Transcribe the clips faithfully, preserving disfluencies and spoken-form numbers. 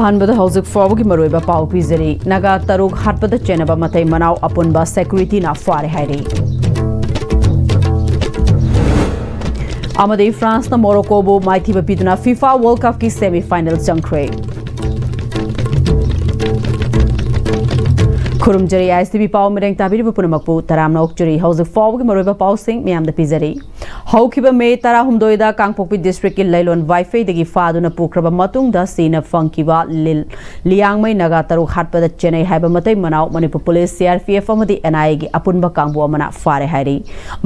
ꯑꯍꯥꯟꯕꯗ ꯍꯧꯖꯤꯛ ꯐꯥꯎꯕꯒꯤ ꯃꯔꯨꯑꯣꯏꯕ ꯄꯥꯎ ꯄꯤꯖꯔꯤ꯫ ꯅꯥꯒꯥ ꯇꯔꯨꯛ ꯍꯥꯠꯄꯗ ꯆꯦꯟꯅꯕ ꯃꯇꯩ ꯃꯅꯥꯎ ꯑꯄꯨꯟꯕ ꯁꯦꯀ꯭ꯌꯨꯔꯤꯇꯤꯅ ꯐꯥꯔꯦ ꯍꯥꯏꯔꯤ꯫ ꯑꯃꯗꯤ ꯐ꯭ꯔꯥꯟꯁꯅ ꯃꯣꯔꯣꯀꯣꯕꯨ ꯃꯥꯏꯊꯤꯕ ꯄꯤꯗꯨꯅ ꯐꯤꯐꯥ ꯋꯥꯔꯜ ꯀꯞꯀꯤ ꯁꯦꯃꯤ ꯐꯥꯏꯅꯦꯜ ꯆꯪꯈ꯭ꯔꯦ꯫ ꯈꯨꯔꯨꯝꯖꯔꯤ ꯑꯥꯏ ꯑꯦꯁ ꯇꯤ ꯚꯤ ꯄꯥꯎ ꯃꯤꯔꯦꯡ ꯇꯥꯕꯤꯔꯤꯕ ꯄꯨꯝꯅꯃꯛꯄꯨ ꯇꯔꯥꯝꯅ ꯑꯣꯛꯆꯔꯤ꯫ ꯍꯧꯖꯤꯛ ꯐꯥꯎꯕꯒꯤ ꯃꯔꯨꯑꯣꯏꯕ ꯄꯥꯎꯁꯤꯡ ꯃꯌꯥꯝꯗ ꯄꯤꯖꯔꯤ꯫ ꯍꯧꯈꯤꯕ ꯃꯦ ꯇꯔꯥꯍꯨꯝꯗꯣꯏꯗ ꯀꯥꯡꯄꯣꯛꯄꯤ ꯗꯤꯁꯇ꯭ꯔꯤꯛꯀꯤ ꯂꯩꯂꯣꯟ ꯋꯥꯏꯐꯩꯗꯒꯤ ꯐꯥꯗꯨꯅ ꯄꯨꯈ꯭ꯔꯕ ꯃꯇꯨꯡꯗ ꯁꯤꯅ ꯐꯪꯈꯤꯕ ꯂꯤꯜ ꯂꯤꯌꯥꯡꯃꯩ ꯅꯥꯒꯥ ꯇꯔꯨꯛ ꯍꯥꯠꯄꯗ ꯆꯦꯟꯅꯩ ꯍꯥꯏꯕ ꯃꯇꯩ ꯃꯅꯥꯎ Manipur police, C R P F ꯑꯃꯗꯤ ꯑꯦꯟ ꯑꯥꯏ ꯑꯦꯒꯤ ꯑꯄꯨꯟꯕ ꯀꯥꯡꯕꯨ ꯑꯃꯅ ꯐꯥꯔꯦ ꯍꯥꯏꯔꯤ꯫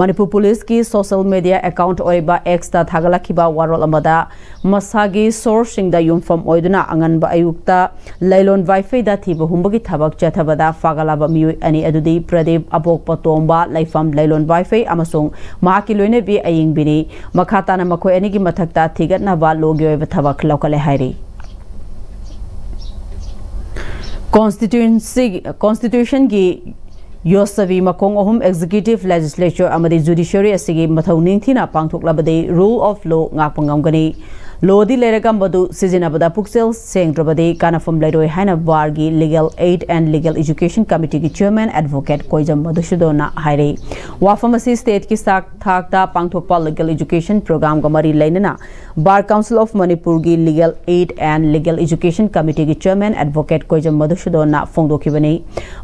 ꯃꯅꯤꯄꯨꯔ ꯄꯨꯂꯤꯁꯀꯤ ꯁꯣꯁꯤꯌꯦꯜ ꯃꯤꯗꯤꯌꯥ ꯑꯦꯀꯥꯎꯟꯠ ꯑꯣꯏꯔꯤꯕ ꯑꯦꯛꯁꯇ ꯊꯥꯒꯠꯂꯛꯈꯤꯕ ꯋꯥꯔꯣꯜ ꯑꯃꯗ, ꯃꯁꯥꯒꯤ ꯁꯣꯔꯁꯁꯤꯡꯗ ꯌꯨꯝꯐꯝ ꯑꯣꯏꯗꯨꯅ ꯑꯉꯟꯕ ꯑꯌꯨꯛꯇ ꯂꯩꯂꯣꯟ ꯋꯥꯏꯐꯩꯗ ꯊꯤꯕ ꯍꯨꯝꯕꯒꯤ ꯊꯕꯛ ꯆꯠꯊꯕꯗ ꯐꯥꯒꯠꯂꯕ ꯃꯤꯑꯣꯏ ꯑꯅꯤ ꯑꯗꯨꯗꯤ ꯄ꯭ꯔꯗꯤꯞ ꯑꯕꯣꯛꯄ ꯇꯣꯝꯕ, ꯂꯩꯐꯝ ꯂꯩꯂꯣꯟ ꯋꯥꯏꯐꯩ, ꯑꯃꯁꯨꯡ ꯃꯍꯥꯛꯀꯤ ꯂꯣꯏꯅꯕꯤ ꯑꯌꯤꯡꯕꯤꯅꯤ꯫ ꯃꯈꯥ ꯇꯥꯅ ꯃꯈꯣꯏ ꯑꯅꯤꯒꯤ ꯃꯊꯛꯇ ꯊꯤꯒꯠꯅꯕ ꯂꯣꯒꯤ ꯑꯣꯏꯕ ꯊꯕꯛ ꯂꯧꯈꯠꯂꯦ ꯍꯥꯏꯔꯤ꯫ ꯀꯣꯟꯁꯇꯤꯇ꯭ꯌꯨꯟꯁꯤ-, ꯀꯣꯟꯁꯇꯤꯇ꯭ꯌꯨꯁꯟꯒꯤ ꯌꯣꯠꯁꯕꯤ ꯃꯈꯣꯡ ꯑꯍꯨꯝ, ꯑꯦꯛꯖꯤꯀ꯭ꯌꯨꯇꯤꯚ, ꯂꯦꯖꯤꯁꯂꯦꯆꯔ ꯑꯃꯗꯤ ꯖꯨꯗꯤꯁꯤꯌꯔꯤ ꯑꯁꯤꯒꯤ ꯃꯊꯧ ꯅꯤꯡꯊꯤꯅ ꯄꯥꯡꯊꯣꯛꯂꯕꯗꯤ rule of law ꯉꯥꯛꯄ ꯉꯝꯒꯅꯤ꯫ ꯂꯣꯗꯤ ꯂꯩꯔꯒ ꯃꯗꯨ ꯁꯤꯖꯤꯟꯅꯕꯗ ꯄꯨꯛꯆꯦꯜ ꯁꯦꯡꯗ꯭ꯔꯕꯗꯤ ꯀꯥꯟꯅꯐꯝ ꯂꯩꯔꯣꯏ ꯍꯥꯏꯅ ꯕꯥꯔꯒꯤ Legal Aid and Legal Education Committeeꯒꯤ chairman advocate ꯀꯣꯏꯖꯝ ꯃꯙꯨꯁꯨꯗꯟꯅ ꯍꯥꯏꯔꯤ꯫ ꯋꯥꯐꯝ ꯑꯁꯤ ꯁ꯭ꯇꯦꯠꯀꯤ ꯁꯥꯛ ꯊꯥꯛꯇ ꯄꯥꯡꯊꯣꯛꯄ legal education programꯒ ꯃꯔꯤ ꯂꯩꯅꯅ Bar Council of ꯃꯅꯤꯄꯨꯔꯒꯤ Legal Aid and Legal Education Committeeꯒꯤ chairman advocate ꯀꯣꯏꯖꯝ ꯃꯙꯨꯁꯨꯗꯟꯅ ꯐꯣꯡꯗꯣꯛꯈꯤꯕꯅꯤ꯫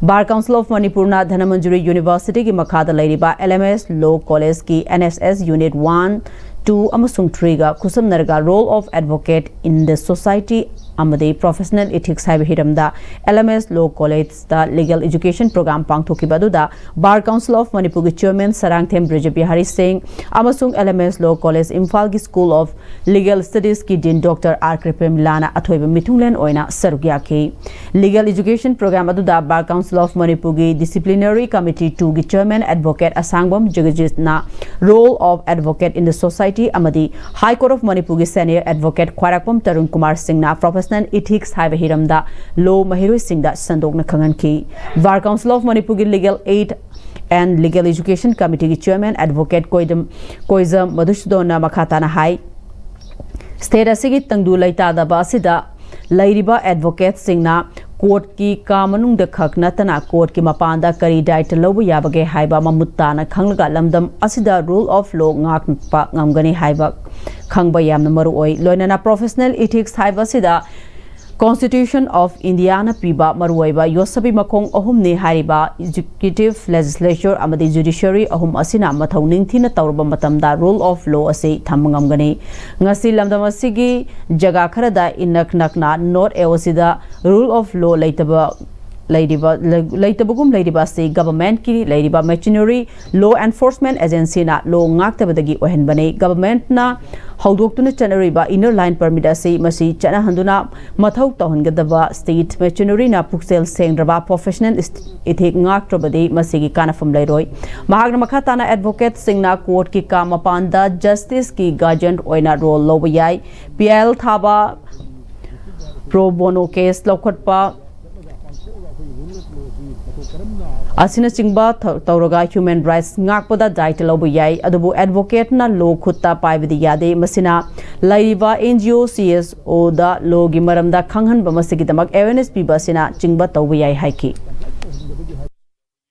Bar Council of ꯃꯅꯤꯄꯨꯔꯅ ꯙꯅꯃꯟꯖꯨꯔꯤ ꯌꯨꯅꯤꯚꯔꯁꯤꯇꯤꯒꯤ ꯃꯈꯥꯗ ꯂꯩꯔꯤꯕ L M S Law Collegeꯀꯤ N S S Unit one, two ꯑꯃꯁꯨꯡ threeꯒ ꯈꯨꯠꯁꯝꯅꯔꯒ Role of Advocate in the Society ꯑꯃꯗꯤ Professional Ethics ꯍꯥꯏꯕ ꯍꯤꯔꯝꯗ L M S Law Collegeꯇ Legal Education Program ꯄꯥꯡꯊꯣꯛꯈꯤꯕ ꯑꯗꯨꯗ Bar Council of ꯃꯅꯤꯄꯨꯔꯒꯤ chairman ꯁꯔꯥꯡꯊꯦꯝ ꯕ꯭ꯔꯤꯖꯕꯤꯍꯥꯔꯤ ꯁꯤꯡ ꯑꯃꯁꯨꯡ L M S Law College ꯏꯝꯐꯥꯜꯒꯤ School of Legal Studiesꯀꯤ dean Doctor R ꯀ꯭ꯔꯤꯄꯦꯃꯤꯂꯥꯅ ꯑꯊꯣꯏꯕ ꯃꯤꯊꯨꯡꯂꯦꯟ ꯑꯣꯏꯅ ꯁꯔꯨꯛ ꯌꯥꯈꯤ꯫ Legal Education Program ꯑꯗꯨꯗ Bar Council of ꯃꯅꯤꯄꯨꯔꯒꯤ Disciplinary Committee twoꯒꯤ chairman advocate ꯑꯁꯥꯡꯕꯝ ꯖꯒꯖꯤꯠꯅ Role of Advocate in the Society ꯑꯃꯗꯤ High Court of ꯃꯅꯤꯄꯨꯔꯒꯤ senior advocate ꯈ꯭ꯋꯥꯏꯔꯥꯛꯄꯝ ꯇꯔꯨꯟ ꯀꯨꯃꯥꯔ ꯁꯤꯡꯅ Professional Ethics ꯍꯥꯏꯕ ꯍꯤꯔꯝꯗ law ꯃꯍꯩꯔꯣꯏꯁꯤꯡꯗ ꯁꯟꯗꯣꯛꯅ ꯈꯪꯍꯟꯈꯤ꯫ Bar Council of ꯃꯅꯤꯄꯨꯔꯒꯤ Legal Aid and Legal Education Committeeꯒꯤ chairman advocate ꯀꯣꯏꯗꯝ-, ꯀꯣꯏꯖꯝ ꯃꯙꯨꯁꯨꯗꯟꯅ ꯃꯈꯥ ꯇꯥꯅ ꯍꯥꯏ, state ꯑꯁꯤꯒꯤ ꯇꯪꯗꯨ ꯂꯩꯇꯥꯗꯕ ꯑꯁꯤꯗ ꯂꯩꯔꯤꯕ ꯑꯦꯗꯚꯣꯀꯦꯠꯁꯤꯡꯅ ꯀꯣꯔꯠꯀꯤ ꯀꯥ ꯃꯅꯨꯡꯗ ꯈꯛ ꯅꯠꯇꯅ ꯀꯣꯔꯠꯀꯤ ꯃꯄꯥꯟꯗ ꯀꯔꯤ ꯗꯥꯏꯇ ꯂꯧꯕ ꯌꯥꯕꯒꯦ ꯍꯥꯏꯕ ꯃꯃꯨꯠ ꯇꯥꯅ ꯈꯪꯂꯒ ꯂꯝꯗꯝ ꯑꯁꯤꯗ ꯔꯨꯜ ꯑꯣꯐ ꯂꯣ ꯉꯥꯛꯄ ꯉꯝꯒꯅꯤ ꯍꯥꯏꯕ ꯈꯪꯕ ꯌꯥꯝꯅ ꯃꯔꯨ ꯑꯣꯏ꯫ ꯂꯣꯏꯅꯅ ꯄ꯭ꯔꯣꯐꯦꯁꯅꯦꯜ ꯏꯊꯤꯛꯁ ꯍꯥꯏꯕꯁꯤꯗ ꯀꯣꯟꯁꯇꯤꯇ꯭ꯌꯨꯁꯟ ꯑꯣꯐ ꯏꯟꯗꯤꯌꯥꯅ ꯄꯤꯕ ꯃꯔꯨꯑꯣꯏꯕ ꯌꯣꯠꯁꯕꯤ ꯃꯈꯣꯡ ꯑꯍꯨꯝꯅꯤ ꯍꯥꯏꯔꯤꯕ ꯑꯦꯛꯖꯤꯀ꯭ꯌꯨꯇꯤꯚ, ꯂꯦꯖꯤꯁꯂꯦꯆꯔ ꯑꯃꯗꯤ ꯖꯨꯗꯤꯁꯤꯌꯔꯤ ꯑꯍꯨꯝ ꯑꯁꯤꯅ ꯃꯊꯧ ꯅꯤꯡꯊꯤꯅ ꯇꯧꯔꯕ ꯃꯇꯝꯗ ꯔꯨꯜ ꯑꯣꯐ ꯂꯣ ꯑꯁꯤ ꯊꯝꯕ ꯉꯝꯒꯅꯤ꯫ ꯉꯁꯤ ꯂꯝꯗꯝ ꯑꯁꯤꯒꯤ ꯖꯒꯥ ꯈꯔꯗ ꯏꯅꯛ ꯅꯛꯅ ꯅꯣꯔꯠ ꯑꯦ ꯑꯣ ꯁꯤꯗ ꯔꯨꯜ ꯑꯣꯐ ꯂꯣ ꯂꯩꯇꯕ ꯂꯩꯔꯤꯕ, ꯂꯩꯇꯕꯒꯨꯝ ꯂꯩꯔꯤꯕ ꯑꯁꯤ ꯒꯚꯔꯟꯃꯦꯟꯠꯀꯤ ꯂꯩꯔꯤꯕ ꯃꯦꯆꯤꯅꯔꯤ, ꯂꯣ ꯑꯦꯟꯐꯣꯔꯁꯃꯦꯟꯠ ꯑꯦꯖꯦꯟꯁꯤꯅ ꯂꯣ ꯉꯥꯛꯇꯕꯗꯒꯤ ꯑꯣꯏꯍꯟꯕꯅꯤ꯫ ꯒꯚꯔꯟꯃꯦꯟꯠꯅ ꯍꯧꯗꯣꯛꯇꯨꯅ ꯆꯠꯅꯔꯤꯕ ꯏꯅꯔ ꯂꯥꯏꯟ ꯄꯔꯃꯤꯠ ꯑꯁꯤ ꯃꯁꯤ ꯆꯠꯅꯍꯟꯗꯨꯅ ꯃꯊꯧ ꯇꯧꯍꯟꯒꯗꯕ ꯁ꯭ꯇꯦꯠ ꯃꯦꯆꯤꯅꯔꯤꯅ ꯄꯨꯛꯆꯦꯜ ꯁꯦꯡꯗ꯭ꯔꯕ ꯄ꯭ꯔꯣꯐꯦꯁꯅꯦꯜ ꯏꯊꯤꯛ ꯉꯥꯛꯇ꯭ꯔꯕꯗꯤ ꯃꯁꯤꯒꯤ ꯀꯥꯟꯅꯐꯝ ꯂꯩꯔꯣꯏ꯫ ꯃꯍꯥꯛꯅ ꯃꯈꯥ ꯇꯥꯅ ꯑꯦꯗꯚꯣꯀꯦꯠꯁꯤꯡꯅ ꯀꯣꯔꯠꯀꯤ ꯀꯥ ꯃꯄꯥꯟꯗ ꯖꯁꯇꯤꯁꯀꯤ ꯒꯥꯔꯖꯤꯌꯟ ꯑꯣꯏꯅ ꯔꯣꯜ ꯂꯧꯕ ꯌꯥꯏ꯫ ꯄꯤ ꯑꯥꯏ ꯑꯦꯜ ꯊꯥꯕ, ꯄ꯭ꯔꯣ ꯕꯣꯅꯣ ꯀꯦꯁ ꯂꯧꯈꯠꯄ ꯑꯁꯤꯅꯆꯤꯡꯕ ꯊ-, ꯇꯧꯔꯒ ꯍ꯭ꯌꯨꯃꯦꯟ ꯔꯥꯏꯠꯁ ꯉꯥꯛꯄꯗ ꯗꯥꯏꯇ ꯂꯧꯕ ꯌꯥꯏ꯫ ꯑꯗꯨꯕꯨ ꯑꯦꯗꯚꯣꯀꯦꯠꯅ ꯂꯣ ꯈꯨꯠꯇ ꯄꯥꯏꯕꯗꯤ ꯌꯥꯗꯦ꯫ ꯃꯁꯤꯅ ꯂꯩꯔꯤꯕ and G O, C S ꯑꯣꯗ ꯂꯣꯒꯤ ꯃꯔꯝꯗ ꯈꯪꯍꯟꯕ, ꯃꯁꯤꯒꯤꯗꯃꯛ ꯑꯦꯋꯦꯔꯅꯦꯁ ꯄꯤꯕ ꯑꯁꯤꯅꯆꯤꯡꯕ ꯇꯧꯕ ꯌꯥꯏ ꯍꯥꯏꯈꯤ꯫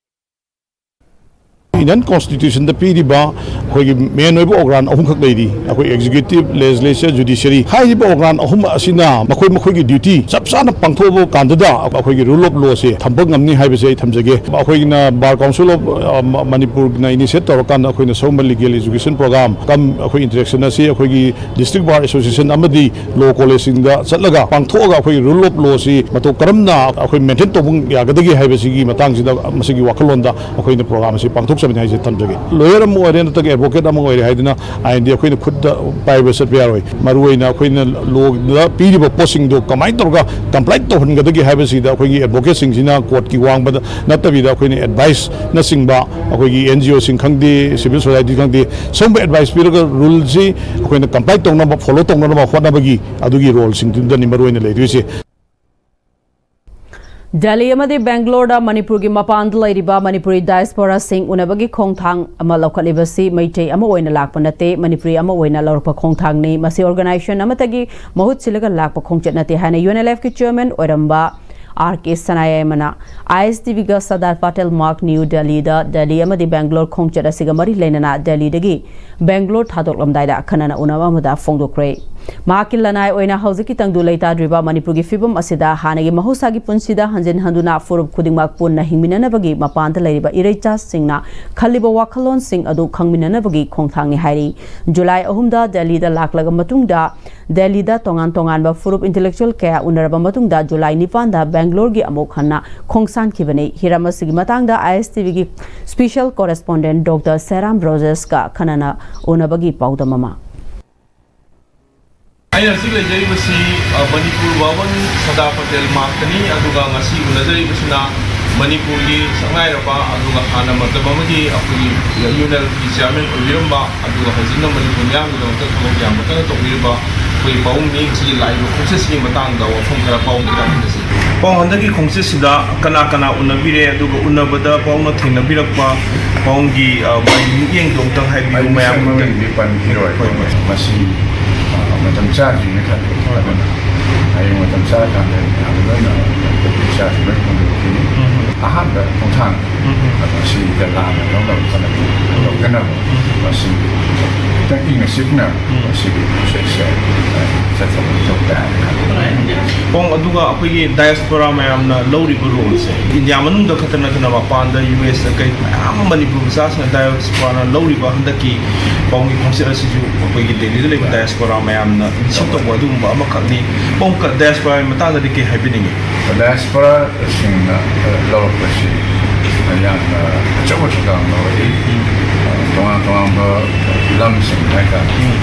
ꯏꯟꯗꯤꯌꯟ ꯀꯣꯟꯁꯇꯤꯇ꯭ꯌꯨꯁꯟꯗ ꯄꯤꯔꯤꯕ ꯑꯩꯈꯣꯏꯒꯤ ꯃꯦꯟ ꯑꯣꯏꯕ ꯑꯣꯔꯒꯥꯟ ꯑꯍꯨꯝꯈꯛ ꯂꯩꯔꯤ꯫ ꯑꯩꯈꯣꯏ ꯑꯦꯛꯖꯤꯀ꯭ꯌꯨꯇꯤꯚ, ꯂꯦꯖꯤꯁꯂꯦꯆꯔ, ꯖꯨꯗꯤꯁꯤꯌꯔꯤ ꯍꯥꯏꯔꯤꯕ ꯑꯣꯔꯒꯥꯟ ꯑꯍꯨꯝ ꯑꯁꯤꯅ ꯃꯈꯣꯏ ꯃꯈꯣꯏꯒꯤ ꯗ꯭ꯌꯨꯇꯤ ꯆꯞ ꯆꯥꯅ ꯄꯥꯡꯊꯣꯛꯑꯕ ꯀꯥꯟꯗꯨꯗ ꯑꯩꯈꯣꯏꯒꯤ ꯔꯨꯜ ꯑꯣꯐ ꯂꯣꯁꯦ ꯊꯝꯕ ꯉꯝꯅꯤ ꯍꯥꯏꯕꯁꯦ ꯑꯩ ꯊꯝꯖꯒꯦ꯫ ꯑꯩꯈꯣꯏꯒꯤꯅ ꯕꯥꯔ ꯀꯥꯎꯟꯁꯤꯜ ꯑꯣꯐ, ꯑ, ꯃ-, ꯃꯅꯤꯄꯨꯔꯅ ꯏꯅꯤꯁꯤꯌꯦꯠ ꯇꯧꯔꯀꯥꯟꯗ ꯑꯩꯈꯣꯏꯅ ꯁꯤꯒꯨꯝꯕ ꯂꯤꯒꯦꯜ ꯑꯦꯖꯨꯀꯦꯁꯟ ꯄ꯭ꯔꯣꯒ꯭ꯔꯥꯝ ꯀꯝ ꯑꯩꯈꯣꯏ ꯏꯟꯇꯔꯦꯛꯁꯟ ꯑꯁꯤ ꯑꯩꯈꯣꯏꯒꯤ ꯗꯤꯁꯇ꯭ꯔꯤꯛ ꯕꯥꯔ ꯑꯦꯁꯣꯁꯤꯌꯦꯁꯟ ꯑꯃꯗꯤ ꯂꯣ ꯀꯣꯂꯦꯖꯁꯤꯡꯗ ꯆꯠꯂꯒ ꯄꯥꯡꯊꯣꯛꯑꯒ ꯑꯩꯈꯣꯏꯒꯤ ꯔꯨꯜ ꯑꯣꯐ ꯂꯣꯁꯤ ꯃꯇꯧ ꯀꯔꯝꯅ ꯑꯩꯈꯣꯏ ꯃꯦꯟꯇꯦꯟ ꯇꯧꯕ ꯌꯥꯒꯗꯒꯦ ꯍꯥꯏꯕꯁꯤꯒꯤ ꯃꯇꯥꯡꯁꯤꯗ ꯃꯁꯤꯒꯤ ꯋꯥꯈꯜꯂꯣꯟꯗ ꯑꯩꯈꯣꯏꯅ ꯄ꯭ꯔꯣꯒ꯭ꯔꯥꯝ ꯑꯁꯤ ꯄꯥꯡꯊꯣꯛꯆꯕꯅꯤ ꯍꯥꯏꯁꯦ ꯊꯝꯖꯒꯦ꯫ ꯂꯣꯌꯔ ꯑꯃ ꯑꯣꯏꯔꯦ ꯅꯠꯇ꯭ꯔꯒ ꯑꯦꯗꯚꯣꯀꯦꯠ ꯑꯃ ꯑꯣꯏꯔꯦ ꯍꯥꯏꯗꯨꯅ ꯑꯥꯏꯟꯗꯤ ꯑꯩꯈꯣꯏꯅ ꯈꯨꯠꯇ ꯄꯥꯏꯕ ꯆꯠꯄ ꯌꯥꯔꯣꯏ꯫ ꯃꯔꯨꯑꯣꯏꯅ ꯑꯩꯈꯣꯏꯅ ꯂꯣꯗ ꯄꯤꯔꯤꯕ ꯄꯣꯠꯁꯤꯡꯗꯣ ꯀꯃꯥꯏꯅ ꯇꯧꯔꯒ ꯀꯝꯄ꯭ꯂꯥꯏ ꯇꯧꯍꯟꯒꯗꯒꯦ ꯍꯥꯏꯕꯁꯤꯗ ꯑꯩꯈꯣꯏꯒꯤ ꯑꯦꯗꯚꯣꯀꯦꯠꯁꯤꯡꯁꯤꯅ ꯀꯣꯔꯠꯀꯤ ꯋꯥꯡꯃꯗ ꯅꯠꯇꯕꯤꯗ ꯑꯩꯈꯣꯏꯅ ꯑꯦꯗꯚꯥꯏꯁꯅꯆꯤꯡꯕ, ꯑꯩꯈꯣꯏꯒꯤ ꯑꯦꯟ ꯖꯤ ꯑꯣꯁꯤꯡ ꯈꯪꯗꯦ, ꯁꯤꯚꯤꯜ ꯁꯣꯁꯥꯏꯇꯤ ꯈꯪꯗꯦ, ꯁꯤꯒꯨꯝꯕ ꯑꯦꯗꯚꯥꯏꯁ ꯄꯤꯔꯒ ꯔꯨꯜꯁꯤ ꯑꯩꯈꯣꯏꯅ ꯀꯝꯄ꯭ꯂꯥꯏ ꯇꯧꯅꯕ, ꯐꯣꯂꯣ ꯇꯧꯅꯅꯕ ꯍꯣꯠꯅꯕꯒꯤ ꯑꯗꯨꯒꯤ ꯔꯣꯜꯁꯤꯡꯗꯨꯗꯅꯤ ꯃꯔꯨꯑꯣꯏꯅ ꯂꯩꯗꯣꯏꯁꯦ꯫ ꯗꯦꯜꯂꯤ ꯑꯃꯗꯤ ꯕꯦꯡꯒ꯭ꯂꯣꯔꯗ ꯃꯅꯤꯄꯨꯔꯒꯤ ꯃꯄꯥꯟꯗ ꯂꯩꯔꯤꯕ ꯃꯅꯤꯄꯨꯔꯤ diasporaꯁꯤꯡ ꯎꯅꯕꯒꯤ ꯈꯣꯡꯊꯥꯡ ꯑꯃ ꯂꯧꯈꯠꯂꯤꯕꯁꯤ ꯃꯩꯇꯩ ꯑꯃ ꯑꯣꯏꯅ ꯂꯥꯛꯄ ꯅꯠꯇꯦ, ꯃꯅꯤꯄꯨꯔꯤ ꯑꯃ ꯑꯣꯏꯅ ꯂꯧꯔꯛꯄ ꯈꯣꯡꯊꯥꯡꯅꯤ꯫ ꯃꯁꯤ organization ꯑꯃꯠꯇꯒꯤ ꯃꯍꯨꯠ ꯁꯤꯜꯂꯒ ꯂꯥꯛꯄ ꯈꯣꯡꯆꯠ ꯅꯠꯇꯦ ꯍꯥꯏꯅ UNLFꯀꯤ chairman ꯑꯣꯏꯔꯝꯕ R K ꯁꯅꯥꯌꯥꯏꯃꯅ ISTVꯒ ꯁꯔꯗꯥꯔ ꯄꯇꯦꯜ ꯃꯥꯔꯛ ꯅ꯭ꯌꯨ ꯗꯦꯜꯂꯤꯗ ꯗꯦꯜꯂꯤ ꯑꯃꯗꯤ ꯕꯦꯡꯒ꯭ꯂꯣꯔ ꯈꯣꯡꯆꯠ ꯑꯁꯤꯒ ꯃꯔꯤ ꯂꯩꯅꯅ ꯗꯦꯜꯂꯤꯗꯒꯤ ꯕꯦꯡꯒ꯭ꯂꯣꯔ ꯊꯥꯗꯣꯛꯂꯝꯗꯥꯏꯗ ꯑꯈꯟꯅꯅ ꯎꯅꯕ ꯑꯃꯗ ꯐꯣꯡꯗꯣꯛꯈ꯭ꯔꯦ꯫ ꯃꯍꯥꯛꯀꯤ ꯂꯅꯥꯏ ꯑꯣꯏꯅ ꯍꯧꯖꯤꯛꯀꯤ ꯇꯪꯗꯨ ꯂꯩꯇꯥꯗ꯭ꯔꯤꯕ ꯃꯅꯤꯄꯨꯔꯒꯤ ꯐꯤꯕꯝ ꯑꯁꯤꯗ ꯍꯥꯟꯅꯒꯤ ꯃꯍꯧꯁꯥꯒꯤ ꯄꯨꯟꯁꯤꯗ ꯍꯟꯖꯤꯟ ꯍꯟꯗꯨꯅ ꯐꯨꯔꯨꯞ ꯈꯨꯗꯤꯡꯃꯛ ꯄꯨꯟꯅ ꯍꯤꯡꯃꯤꯟꯅꯅꯕꯒꯤ ꯃꯄꯥꯟꯗ ꯂꯩꯔꯤꯕ ꯏꯔꯩꯆꯥꯁꯤꯡꯅ ꯈꯜꯂꯤꯕ ꯋꯥꯈꯜꯂꯣꯟꯁꯤꯡ ꯑꯗꯨ ꯈꯪꯃꯤꯟꯅꯅꯕꯒꯤ ꯈꯣꯡꯊꯥꯡꯅꯤ ꯍꯥꯏꯔꯤ꯫ ꯖꯨꯂꯥꯏ ꯑꯍꯨꯝꯗ ꯗꯦꯜꯂꯤꯗ ꯂꯥꯛꯂꯒ ꯃꯇꯨꯡꯗ ꯗꯦꯜꯂꯤꯗ ꯇꯣꯉꯥꯟ ꯇꯣꯉꯥꯟꯕ ꯐꯨꯔꯨꯞ intellectual ꯀꯌꯥ ꯎꯅꯔꯕ ꯃꯇꯨꯡꯗ ꯖꯨꯂꯥꯏ ꯅꯤꯄꯥꯟꯗ ꯕꯦꯡꯒ꯭ꯂꯣꯔꯒꯤ ꯑꯃꯨꯛ ꯍꯟꯅ ꯈꯣꯡꯁꯥꯟꯈꯤꯕꯅꯤ꯫ ꯍꯤꯔꯝ ꯑꯁꯤꯒꯤ ꯃꯇꯥꯡꯗ ISTVꯒꯤ special correspondent Doctor ꯁꯦꯔꯥꯝ ꯔꯣꯖꯦꯁꯀ ꯈꯟꯅꯅ ꯎꯅꯕꯒꯤ ꯄꯥꯎꯗꯝ ꯑꯃ꯫ ꯑꯩꯅ ꯍꯧꯖꯤꯛ ꯂꯩꯖꯔꯤꯕꯁꯤ, ꯑ, ꯃꯅꯤꯄꯨꯔ ꯚꯥꯕꯟ ꯁꯔꯗꯥꯔ ꯄꯇꯦꯜ ꯃꯥꯔꯛꯇꯅꯤ꯫ ꯑꯗꯨꯒ ꯉꯁꯤ ꯎꯅꯖꯔꯤꯕꯁꯤꯅ ꯃꯅꯤꯄꯨꯔꯒꯤ ꯁꯛꯅꯥꯏꯔꯕ, ꯑꯗꯨꯒ ꯍꯥꯟꯅ ꯃꯇꯝ ꯑꯃꯒꯤ ꯑꯩꯈꯣꯏꯒꯤ UNLFꯀꯤ chairman ꯑꯣꯏꯕꯤꯔꯝꯕ, ꯑꯗꯨꯒ ꯍꯧꯖꯤꯛꯅ ꯃꯅꯤꯄꯨꯔ ꯃꯤꯌꯥꯝꯒꯤꯗꯃꯛꯇ ꯊꯕꯛ ꯌꯥꯝꯅ ꯀꯟꯅ ꯇꯧꯕꯤꯔꯤꯕ ꯑꯩꯈꯣꯏꯒꯤ ꯄꯥꯕꯨꯡꯅꯤ꯫ ꯉꯁꯤꯒꯤ ꯂꯥꯛꯏꯕ ꯈꯣꯡꯆꯠꯁꯤꯒꯤ ꯃꯇꯥꯡꯗ ꯋꯥꯐꯝ ꯈꯔ ꯄꯥꯕꯨꯡꯗ ꯇꯥꯃꯤꯟꯅꯁꯤ꯫ ꯄꯥꯕꯨꯡ, ꯍꯟꯗꯛꯀꯤ ꯈꯣꯡꯆꯠꯁꯤꯗ ꯀꯅꯥ ꯀꯅꯥ ꯎꯅꯕꯤꯔꯦ, ꯑꯗꯨꯒ ꯎꯅꯕꯗ ꯄꯥꯕꯨꯡꯅ ꯊꯦꯡꯅꯕꯤꯔꯛꯄ ꯄꯥꯕꯨꯡꯒꯤ, ꯑ, ꯃꯥꯒꯤ ꯃꯤꯠꯌꯦꯡꯗꯣ ꯑꯃꯨꯛꯇꯪ ꯍꯥꯏꯕꯤꯌꯨ ꯑꯩ ꯃꯌꯥꯝ꯫ ꯃꯃꯤꯡꯗꯤ ꯄꯟꯈꯤꯔꯣꯏ꯫ ꯍꯣꯏ, ꯍꯣꯏ꯫ ꯃꯁꯤ, ꯑ, ꯃꯇꯝ ꯆꯥꯗ꯭ꯔꯤꯅ ꯈꯜꯂꯤ꯫ ꯍꯣꯏ, ꯍꯣꯏ꯫ ꯑꯗꯨꯅ ꯍꯌꯦꯡ ꯃꯇꯝ ꯆꯥꯔꯀꯥꯟꯗ ꯃꯌꯥꯝ ꯂꯣꯏꯅ ꯏꯆꯥꯁꯤꯡ ꯂꯣꯏ ꯐꯣꯡꯗꯣꯛꯈꯤꯅꯤ꯫ ꯎꯝ꯫ ꯑꯍꯥꯟꯕ ꯈꯣꯡꯊꯥꯡ ꯎꯝ꯫ ꯑꯗꯣ ꯁꯤꯗ ꯂꯥꯟꯅ ꯂꯧꯅꯕ ꯈꯣꯠꯅꯕ ꯎꯝ꯫ ꯂꯧꯗꯅꯕ ꯎꯝ꯫ ꯃꯁꯤ ꯈꯤꯇꯪ ꯏꯪꯅ ꯆꯤꯛꯅ ꯎꯝ꯫ ꯃꯁꯤꯒꯤ ꯄ꯭ꯔꯣꯁꯦꯁꯁꯦ ꯆꯠꯊꯕ ꯃꯊꯧ ꯇꯥꯏ꯫ ꯄꯣꯡ ꯑꯗꯨꯒ ꯑꯩꯈꯣꯏꯒꯤ diaspora ꯃꯌꯥꯝꯅ ꯂꯧꯔꯤꯕ roleꯁꯦ ꯏꯟꯗꯤꯌꯥ ꯃꯅꯨꯡꯗ ꯈꯛꯇ ꯅꯠꯇꯅ ꯃꯄꯥꯟꯗ, USꯇ ꯀꯩ ꯃꯌꯥꯝ ꯑꯃ ꯃꯅꯤꯄꯨꯔ ꯃꯆꯥꯁꯤꯡꯅ diasporaꯅ ꯂꯧꯔꯤꯕ ꯍꯟꯗꯛꯀꯤ ꯄꯥꯎꯃꯤ ꯈꯣꯡꯆꯠ ꯑꯁꯤꯁꯨ ꯑꯩꯈꯣꯏꯒꯤ ꯗꯦꯜꯂꯤꯗ ꯂꯩꯕ diaspora ꯃꯌꯥꯝꯅ ꯃꯤꯁꯤꯡ ꯇꯧꯕ ꯑꯗꯨꯒꯨꯝꯕ ꯑꯃꯈꯛꯅꯤ꯫ ꯄꯣꯡ diasporaꯒꯤ ꯃꯇꯥꯡꯗꯗꯤ ꯀꯩ ꯍꯥꯏꯕꯤꯅꯤꯡꯉꯤ? Diasporaꯁꯤꯡꯅ, ꯑ, ꯂꯧꯔꯛꯄꯁꯤ ꯌꯥꯝꯅ ꯑꯆꯧꯕ ꯊꯧꯗꯥꯡ ꯂꯧꯔꯛꯏ꯫ ꯎꯝ꯫ ꯑ, ꯇꯣꯉꯥꯟ ꯇꯣꯉꯥꯟꯕ ꯂꯝꯁꯤꯡ ꯍꯥꯏꯇꯥꯔꯦ꯫ ꯎꯝ꯫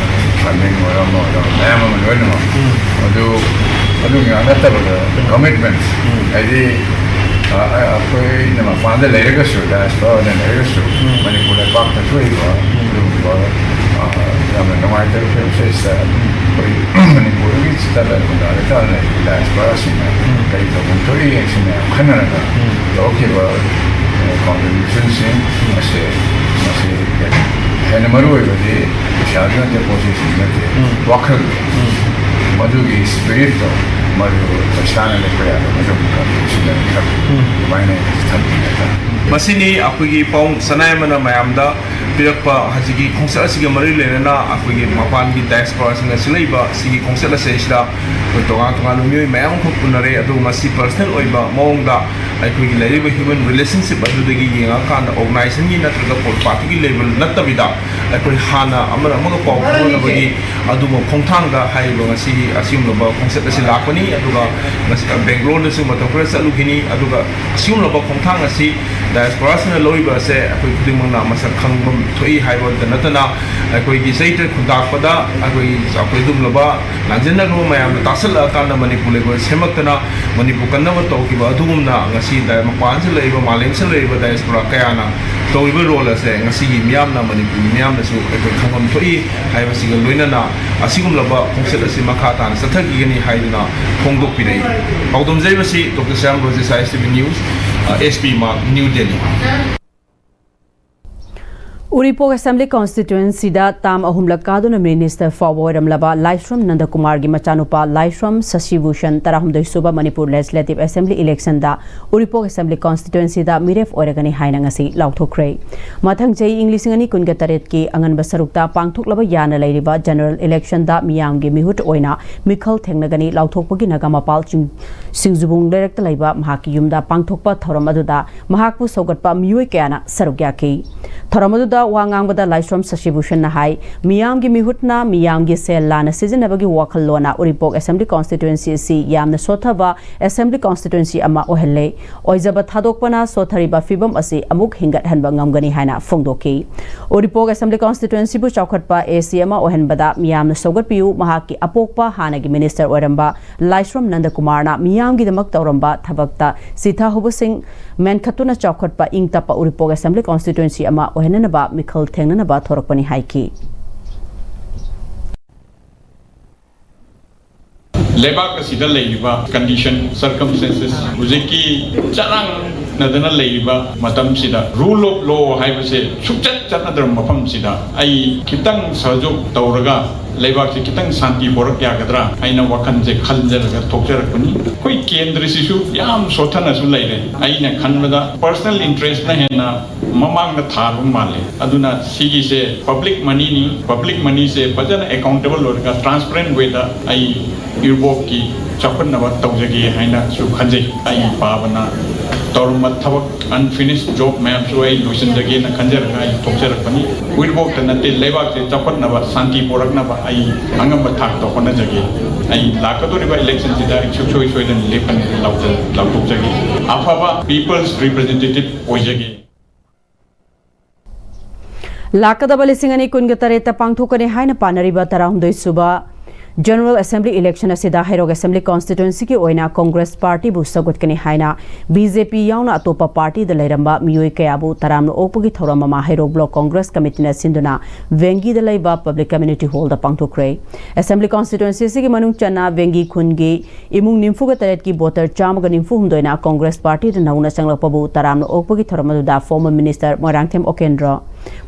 Funding ꯑꯣꯏꯔꯣ ꯑꯃ ꯑꯣꯏꯔꯣ ꯃꯌꯥꯝ ꯑꯃ ꯂꯣꯏꯅꯃꯛ꯫ ꯎꯝ꯫ ꯑꯗꯨ, ꯑꯗꯨ ꯉꯥꯛ ꯅꯠꯇꯕꯗ commitment, ꯎꯝ꯫ ꯍꯥꯏꯗꯤ, ꯑ, ꯑ, ꯑꯩꯈꯣꯏꯅ ꯃꯄꯥꯟꯗ ꯂꯩꯔꯒꯁꯨ, diasporaꯗ ꯂꯩꯔꯒꯁꯨ, ꯎꯝ꯫ ꯃꯅꯤꯄꯨꯔ ꯂꯩꯄꯥꯛꯇ ꯊꯣꯛꯏꯕ ꯎꯝ꯫ ꯑꯗꯨꯒꯨꯝꯕ, ꯑ, ꯌꯥꯝꯅ ꯅꯨꯡꯉꯥꯏꯇꯕ ꯐꯤꯕꯝꯁꯤꯗ ꯑꯩꯈꯣꯏ ꯃꯅꯤꯄꯨꯔꯒꯤ ꯆꯠꯂ ꯈꯨꯟꯗꯥꯔ ꯆꯠꯂ ꯂꯩꯔꯤꯕ ꯗꯥꯏꯁꯄꯣꯔꯥꯁꯤꯡꯅ ꯎꯝ꯫ ꯀꯔꯤ ꯇꯧꯐꯝ ꯊꯣꯛꯏ ꯍꯥꯏꯁꯤ ꯃꯌꯥꯝ ꯈꯟꯅꯔꯒ ꯎꯝ꯫ ꯇꯧꯔꯛꯈꯤꯕ ꯀꯣꯟꯇ꯭ꯔꯤꯕ꯭ꯌꯨꯁꯟꯁꯤꯡ ꯑꯁꯦ ꯃꯁꯤ ꯍꯦꯟꯅ ꯃꯔꯨ ꯑꯣꯏꯕꯗꯤ ꯄꯩꯁꯥꯗꯨ ꯅꯠꯇꯦ, ꯄꯣꯠ ꯆꯩꯁꯤꯡ ꯅꯠꯇꯦ, ꯎꯝ꯫ ꯋꯥꯈꯜ ꯎꯝ꯫ ꯃꯗꯨꯒꯤ ꯁ꯭ꯄꯤꯔꯤꯠꯇꯣ ꯃꯗꯨ ꯄꯩꯁꯥꯅ ꯂꯦꯞꯄ ꯌꯥꯗꯕ ꯃꯇꯝꯗ ꯁꯤꯟꯅꯕꯤꯈ꯭ꯔ ꯎꯝ꯫ ꯑꯗꯨꯃꯥꯏꯅ ꯊꯝꯕꯤꯔꯒ ꯃꯁꯤꯅꯤ ꯑꯩꯈꯣꯏꯒꯤ ꯄꯥꯎ ꯁꯅꯥꯌꯥꯝꯕꯅ ꯃꯌꯥꯝꯗ ꯄꯤꯔꯛꯄ ꯍꯧꯖꯤꯛꯀꯤ ꯈꯣꯡꯆꯠ ꯑꯁꯤꯒ ꯃꯔꯤ ꯂꯩꯅꯅ ꯑꯩꯈꯣꯏꯒꯤ ꯃꯄꯥꯟꯒꯤ ꯗꯥꯏꯁꯄꯣꯔꯥꯁꯤꯡꯅ ꯁꯤꯜꯂꯛꯏꯕ ꯁꯤꯒꯤ ꯈꯣꯡꯆꯠ ꯑꯁꯤꯗꯩꯁꯤꯗ ꯑꯩꯈꯣꯏ ꯇꯣꯉꯥꯟ ꯇꯣꯉꯥꯟꯕ ꯃꯤꯑꯣꯏ ꯃꯌꯥꯝ ꯑꯃꯈꯛ ꯎꯅꯔꯦ꯫ ꯑꯗꯨꯕꯨ ꯃꯁꯤ ꯄꯔꯁꯅꯦꯜ ꯑꯣꯏꯕ ꯃꯑꯣꯡꯗ ꯑꯩꯈꯣꯏꯒꯤ ꯂꯩꯔꯤꯕ ꯍ꯭ꯌꯨꯃꯦꯟ ꯔꯤꯂꯦꯁꯟꯁꯤꯞ ꯑꯗꯨꯗꯒꯤ ꯌꯦꯡꯉꯀꯥꯟꯗ ꯑꯣꯔꯒꯅꯥꯏꯖꯦꯁꯟꯒꯤ ꯅꯠꯇ꯭ꯔꯒ ꯄꯣꯠ ꯄꯥꯔꯇꯤꯒꯤ ꯂꯦꯕꯦꯜ ꯅꯠꯇꯕꯤꯗ ꯑꯩꯈꯣꯏ ꯍꯥꯟꯅ ꯑꯃꯅ ꯑꯃꯒ ꯄꯥꯎ ꯐꯥꯎꯅꯅꯕꯒꯤ ꯑꯗꯨꯒꯨꯝꯕ ꯈꯣꯡꯊꯥꯡꯗ ꯍꯥꯏꯔꯤꯕ ꯉꯁꯤꯒꯤ ꯑꯁꯤꯒꯨꯝꯂꯕ ꯈꯣꯡꯆꯠ ꯑꯁꯤ ꯂꯥꯛꯄꯅꯤ꯫ ꯑꯗꯨꯒ ꯉꯁꯤ ꯕꯦꯡꯒ꯭ꯂꯣꯔꯗꯁꯨ ꯃꯇꯝ ꯈꯔ ꯆꯠꯂꯨꯈꯤꯅꯤ꯫ ꯑꯗꯨꯒ ꯑꯁꯤꯒꯨꯝꯂꯕ ꯈꯣꯡꯊꯥꯡ ꯑꯁꯤ ꯗꯥꯏꯁꯄꯣꯔꯥꯁꯤꯡꯅ ꯂꯧꯔꯤꯕ ꯑꯁꯦ ꯑꯩꯈꯣꯏ ꯈꯨꯗꯤꯡꯃꯛꯅ ꯃꯁꯛ ꯈꯪꯐꯝ ꯊꯣꯛꯏ ꯍꯥꯏꯕꯇ ꯅꯠꯇꯅ ꯑꯩꯈꯣꯏꯒꯤ ꯆꯩꯇ ꯈꯨꯟꯇꯥꯛꯄꯗ ꯑꯩꯈꯣꯏ ꯑꯩꯈꯣꯏ ꯑꯗꯨꯒꯨꯝꯂꯕ ꯂꯥꯟꯖꯦꯟꯅꯈ꯭ꯔꯕ ꯃꯌꯥꯝꯗꯣ ꯇꯥꯁꯜꯂꯛꯑꯀꯥꯟꯗ ꯃꯅꯤꯄꯨꯔ ꯂꯩꯉꯥꯛ ꯁꯦꯝꯃꯛꯇꯅ ꯃꯅꯤꯄꯨꯔ ꯀꯟꯅꯕ ꯇꯧꯈꯤꯕ ꯑꯗꯨꯒꯨꯝꯅ ꯉꯁꯤ ꯗꯥꯏ-, ꯃꯄꯥꯟꯁꯤꯗ ꯂꯩꯔꯤꯕ ꯃꯥꯂꯦꯝꯁꯤꯗ ꯂꯩꯔꯤꯕ ꯗꯥꯏꯁꯄꯣꯔꯥ ꯀꯌꯥꯅ ꯇꯧꯔꯤꯕ ꯔꯣꯜ ꯑꯁꯦ ꯉꯁꯤꯒꯤ ꯃꯤꯌꯥꯝꯅ, ꯃꯅꯤꯄꯨꯔꯒꯤ ꯃꯤꯌꯥꯝꯅꯁꯨ ꯑꯩꯈꯣꯏ ꯈꯪꯐꯝ ꯊꯣꯛꯏ ꯍꯥꯏꯕꯁꯤꯒ ꯂꯣꯏꯅꯅ ꯑꯁꯤꯒꯨꯝꯂꯕ ꯈꯣꯡꯆꯠ ꯑꯁꯤ ꯃꯈꯥ ꯇꯥꯅ ꯆꯠꯊꯈꯤꯒꯅꯤ ꯍꯥꯏꯗꯨꯅ ꯐꯣꯡꯗꯣꯛꯄꯤꯔꯛꯏ꯫ ꯄꯥꯎꯗꯝꯖꯔꯤꯕꯁꯤ doctor Shyam Rajesh, I S T V news, S P Marg, new Delhi. ꯎꯔꯤꯄꯣꯛ ꯑꯦꯁꯦꯝꯕ꯭ꯂꯤ ꯀꯣꯟꯁꯇꯤꯇ꯭ꯋꯦꯟꯁꯤꯗ ꯇꯥꯝ ꯑꯍꯨꯝꯂꯛ ꯀꯥꯗꯨꯅ ꯃꯤꯅꯤꯁꯇꯔ ꯐꯥꯎꯕ ꯑꯣꯏꯔꯝꯂꯕ ꯂꯥꯏꯁ꯭ꯔꯝ ꯅꯟꯗꯀꯨꯃꯥꯔꯒꯤ ꯃꯆꯥꯅꯨꯄꯥ ꯂꯥꯏꯁ꯭ꯔꯝ ꯁꯁꯤꯚꯨꯁꯟ ꯇꯔꯥꯍꯨꯝꯗꯣꯏ ꯁꯨꯕ ꯃꯅꯤꯄꯨꯔ ꯂꯦꯖꯤꯁꯂꯦꯇꯤꯚ ꯑꯦꯁꯦꯝꯕ꯭ꯂꯤ ꯏꯂꯦꯛꯁꯟꯗ ꯎꯔꯤꯄꯣꯛ ꯑꯦꯁꯦꯝꯕ꯭ꯂꯤ ꯀꯣꯟꯁꯇꯤꯇ꯭ꯋꯦꯟꯁꯤꯗ ꯃꯤꯔꯦꯞ ꯑꯣꯏꯔꯒꯅꯤ ꯍꯥꯏꯅ ꯉꯁꯤ ꯂꯥꯎꯊꯣꯛꯈ꯭ꯔꯦ꯫ ꯃꯊꯪ ꯆꯍꯤ ꯏꯪ ꯂꯤꯁꯤꯡ ꯑꯅꯤ ꯀꯨꯟꯒ ꯇꯔꯦꯠꯀꯤ ꯑꯉꯟꯕ ꯁꯔꯨꯛꯇ ꯄꯥꯡꯊꯣꯛꯂꯕ ꯌꯥꯅ ꯂꯩꯔꯤꯕ ꯖꯦꯅꯔꯦꯜ ꯏꯂꯦꯛꯁꯟꯗ ꯃꯤꯌꯥꯝꯒꯤ ꯃꯤꯍꯨꯠ ꯑꯣꯏꯅ ꯃꯤꯈꯜ ꯊꯦꯡꯅꯒꯅꯤ ꯂꯥꯎꯊꯣꯛꯄꯒꯤ ꯅꯒꯥ ꯃꯄꯥꯜ ꯆꯤꯡ-, ꯁꯤꯡꯖꯨꯕꯨꯡ ꯂꯩꯔꯛꯇ ꯂꯩꯕ ꯃꯍꯥꯛꯀꯤ ꯌꯨꯝꯗ ꯄꯥꯡꯊꯣꯛꯄ ꯊꯧꯔꯝ ꯑꯗꯨꯗ ꯃꯍꯥꯛꯄꯨ ꯁꯧꯒꯠꯄ ꯃꯤꯑꯣꯏ ꯀꯌꯥꯅ ꯁꯔꯨꯛ ꯌꯥꯈꯤ꯫ ꯊꯧꯔꯝ ꯑꯗꯨꯗ ꯋꯥ ꯉꯥꯡꯕꯗ ꯂꯥꯏꯁ꯭ꯔꯝ ꯁꯁꯤꯚꯨꯁꯟꯅ ꯍꯥꯏ, ꯃꯤꯌꯥꯝꯒꯤ ꯃꯤꯍꯨꯠꯅ ꯃꯤꯌꯥꯝꯒꯤ ꯁꯦꯜ ꯂꯥꯟꯅ ꯁꯤꯖꯤꯟꯅꯕꯒꯤ ꯋꯥꯈꯜꯂꯣꯟꯅ ꯎꯔꯤꯄꯣꯛ ꯑꯦꯁꯦꯝꯕ꯭ꯂꯤ ꯀꯣꯟꯁꯇꯤꯇ꯭ꯋꯦꯟꯁꯤ ꯑꯁꯤ ꯌꯥꯝꯅ ꯁꯣꯠꯊꯕ ꯑꯦꯁꯦꯝꯕ꯭ꯂꯤ ꯀꯣꯟꯁꯇꯤꯇ꯭ꯋꯦꯟꯁꯤ ꯑꯃ ꯑꯣꯏꯍꯜꯂꯦ꯫ ꯑꯣꯏꯖꯕ ꯊꯥꯗꯣꯛꯄꯅ ꯁꯣꯠꯊꯔꯤꯕ ꯐꯤꯚꯝ ꯑꯁꯤ ꯑꯃꯨꯛ ꯍꯤꯡꯒꯠꯍꯟꯕ ꯉꯝꯒꯅꯤ ꯍꯥꯏꯅ ꯐꯣꯡꯗꯣꯛꯈꯤ꯫ ꯎꯔꯤꯄꯣꯛ ꯑꯦꯁꯦꯝꯕ꯭ꯂꯤ ꯀꯣꯟꯁꯇꯤꯇ꯭ꯋꯦꯟꯁꯤꯕꯨ ꯆꯥꯎꯈꯠꯄ ꯑꯦ ꯁꯤ ꯑꯃ ꯑꯣꯏꯍꯟꯕꯗ ꯃꯤꯌꯥꯝꯅ ꯁꯧꯒꯠꯄꯤꯌꯨ, ꯃꯍꯥꯛꯀꯤ ꯑꯄꯣꯛꯄ ꯍꯥꯟꯅꯒꯤ ꯃꯤꯅꯤꯁꯇꯔ ꯑꯣꯏꯔꯝꯕ ꯂꯥꯏꯁ꯭ꯔꯝ ꯅꯟꯗꯀꯨꯃꯥꯔꯅ ꯃꯤꯌꯥꯝꯒꯤꯗꯃꯛ ꯇꯧꯔꯝꯕ ꯊꯕꯛꯇ ꯆꯤꯊꯍꯧꯕꯁꯤꯡ ꯃꯦꯟꯈꯠꯇꯨꯅ ꯆꯥꯎꯈꯠꯄ ꯏꯪ ꯇꯞꯄ ꯎꯔꯤꯄꯣꯛ ꯑꯦꯁꯦꯝꯕ꯭ꯂꯤ ꯀꯣꯟꯁꯇꯤꯇ꯭ꯋꯦꯟꯁꯤ ꯑꯃ ꯑꯣꯏꯍꯟꯅꯅꯕ ꯃꯤꯈꯜ ꯊꯦꯡꯅꯅꯕ ꯊꯣꯔꯛꯄꯅꯤ ꯍꯥꯏꯈꯤ꯫ ꯂꯩꯕꯥꯛ ꯑꯁꯤꯗ ꯂꯩꯔꯤꯕ condition, circumstances, ꯍꯧꯖꯤꯛꯀꯤ ꯆꯔꯥꯡꯅꯗꯅ ꯂꯩꯔꯤꯕ ꯃꯇꯝꯁꯤꯗ rule of law ꯍꯥꯏꯕꯁꯦ ꯁꯨꯡꯆꯠ ꯆꯠꯅꯗ꯭ꯔꯕ ꯃꯐꯝꯁꯤꯗ ꯑꯩ ꯈꯤꯇꯪ ꯁꯍꯖꯣꯛ ꯇꯧꯔꯒ ꯂꯩꯕꯥꯛꯁꯦ ꯈꯤꯇꯪ ꯁꯥꯟꯇꯤ ꯄꯣꯔꯛ ꯌꯥꯒꯗ꯭ꯔꯥ ꯍꯥꯏꯅ ꯋꯥꯈꯜꯁꯦ ꯈꯟꯖꯔꯒ ꯊꯣꯛꯆꯔꯛꯄꯅꯤ꯫ ꯑꯩꯈꯣꯏ ꯀꯦꯟꯗ꯭ꯔꯁꯤꯁꯨ ꯌꯥꯝ ꯁꯣꯠꯊꯅꯁꯨ ꯂꯩꯔꯦ꯫ ꯑꯩꯅ ꯈꯟꯕꯗ personal interestꯅ ꯍꯦꯟꯅ ꯃꯃꯥꯡꯗ ꯊꯥꯕ ꯃꯥꯜꯂꯦ꯫ ꯑꯗꯨꯅ ꯁꯤꯒꯤꯁꯦ public moneyꯅꯤ꯫ Public moneyꯁꯦ ꯐꯖꯅ accountable ꯑꯣꯏꯔꯒ transparent wayꯗ ꯑꯩ ꯏꯔꯕꯣꯛꯀꯤ ꯆꯥꯎꯈꯠꯅꯕ ꯇꯧꯖꯒꯦ ꯍꯥꯏꯅꯁꯨ ꯈꯟꯖꯩ꯫ ꯑꯩ ꯄꯥꯕꯅ ꯇꯧꯔꯝꯕ ꯊꯕꯛ, unfinished job ꯃꯌꯥꯝꯁꯨ ꯑꯩ ꯂꯣꯏꯁꯤꯟꯖꯒꯦꯅ ꯈꯟꯖꯔꯒ ꯑꯩ ꯊꯣꯛꯆꯔꯛꯄꯅꯤ꯫ ꯎꯏꯔꯕꯣꯛꯇ ꯅꯠꯇꯦ, ꯂꯩꯕꯥꯛꯁꯦ ꯆꯥꯎꯈꯠꯅꯕ, ꯁꯥꯟꯇꯤ ꯄꯣꯔꯛꯅꯕ ꯑꯩ ꯑꯉꯝꯕ ꯊꯥꯛꯇ ꯍꯣꯠꯅꯖꯒꯦ꯫ ꯑꯩ ꯂꯥꯛꯀꯗꯧꯔꯤꯕ electionꯁꯤꯗ ꯑꯩ ꯁꯨꯡꯁꯣꯏ ꯁꯣꯏꯗꯅ ꯂꯦꯞꯀꯅꯤ, ꯂꯥꯎꯊꯣꯛ-, ꯂꯥꯎꯊꯣꯛꯆꯒꯦ꯫ ꯑꯐꯕ people's representative ꯑꯣꯏꯖꯒꯦ꯫ ꯂꯥꯛꯀꯗꯕ ꯂꯤꯁꯤꯡ ꯑꯅꯤ ꯀꯨꯟꯒ ꯇꯔꯦꯠꯇ ꯄꯥꯡꯊꯣꯛꯀꯅꯤ ꯍꯥꯏꯅ ꯄꯥꯅꯔꯤꯕ ꯇꯔꯥꯍꯨꯝꯗꯣꯏ ꯁꯨꯕ General Assembly election ꯑꯁꯤꯗ ꯍꯩꯔꯣꯛ Assembly Constituencyꯒꯤ ꯑꯣꯏꯅ Congress Partyꯕꯨ ꯁꯧꯒꯠꯀꯅꯤ ꯍꯥꯏꯅ BJP ꯌꯥꯎꯅ ꯑꯇꯣꯞꯄ partyꯗ ꯂꯩꯔꯝꯕ ꯃꯤꯑꯣꯏ ꯀꯌꯥꯕꯨ ꯇꯔꯥꯝꯅ ꯑꯣꯛꯄꯒꯤ ꯊꯧꯔꯝ ꯑꯃ ꯍꯩꯔꯣꯛ Block Congress Committeeꯅ ꯁꯤꯟꯗꯨꯅ ꯚꯦꯡꯒꯤꯗ ꯂꯩꯕ Public Community Hallꯗ ꯄꯥꯡꯊꯣꯛꯈ꯭ꯔꯦ꯫ Assembly Constituency ꯑꯁꯤꯒꯤ ꯃꯅꯨꯡ ꯆꯟꯅ ꯚꯦꯡꯒꯤ ꯈꯨꯟꯒꯤ ꯏꯃꯨꯡ ꯅꯤꯐꯨꯒ ꯇꯔꯦꯠꯀꯤ voter ꯆꯥꯝꯃꯒ ꯅꯤꯐꯨ ꯍꯨꯝꯗꯣꯏꯅ Congress Partyꯗ ꯅꯧꯅ ꯆꯪꯂꯛꯄꯕꯨ ꯇꯔꯥꯝꯅ ꯑꯣꯛꯄꯒꯤ ꯊꯧꯔꯝ ꯑꯗꯨꯗ former minister ꯃꯣꯏꯔꯥꯡꯊꯦꯝ ꯑꯣꯀꯦꯟꯗ꯭ꯔꯣ,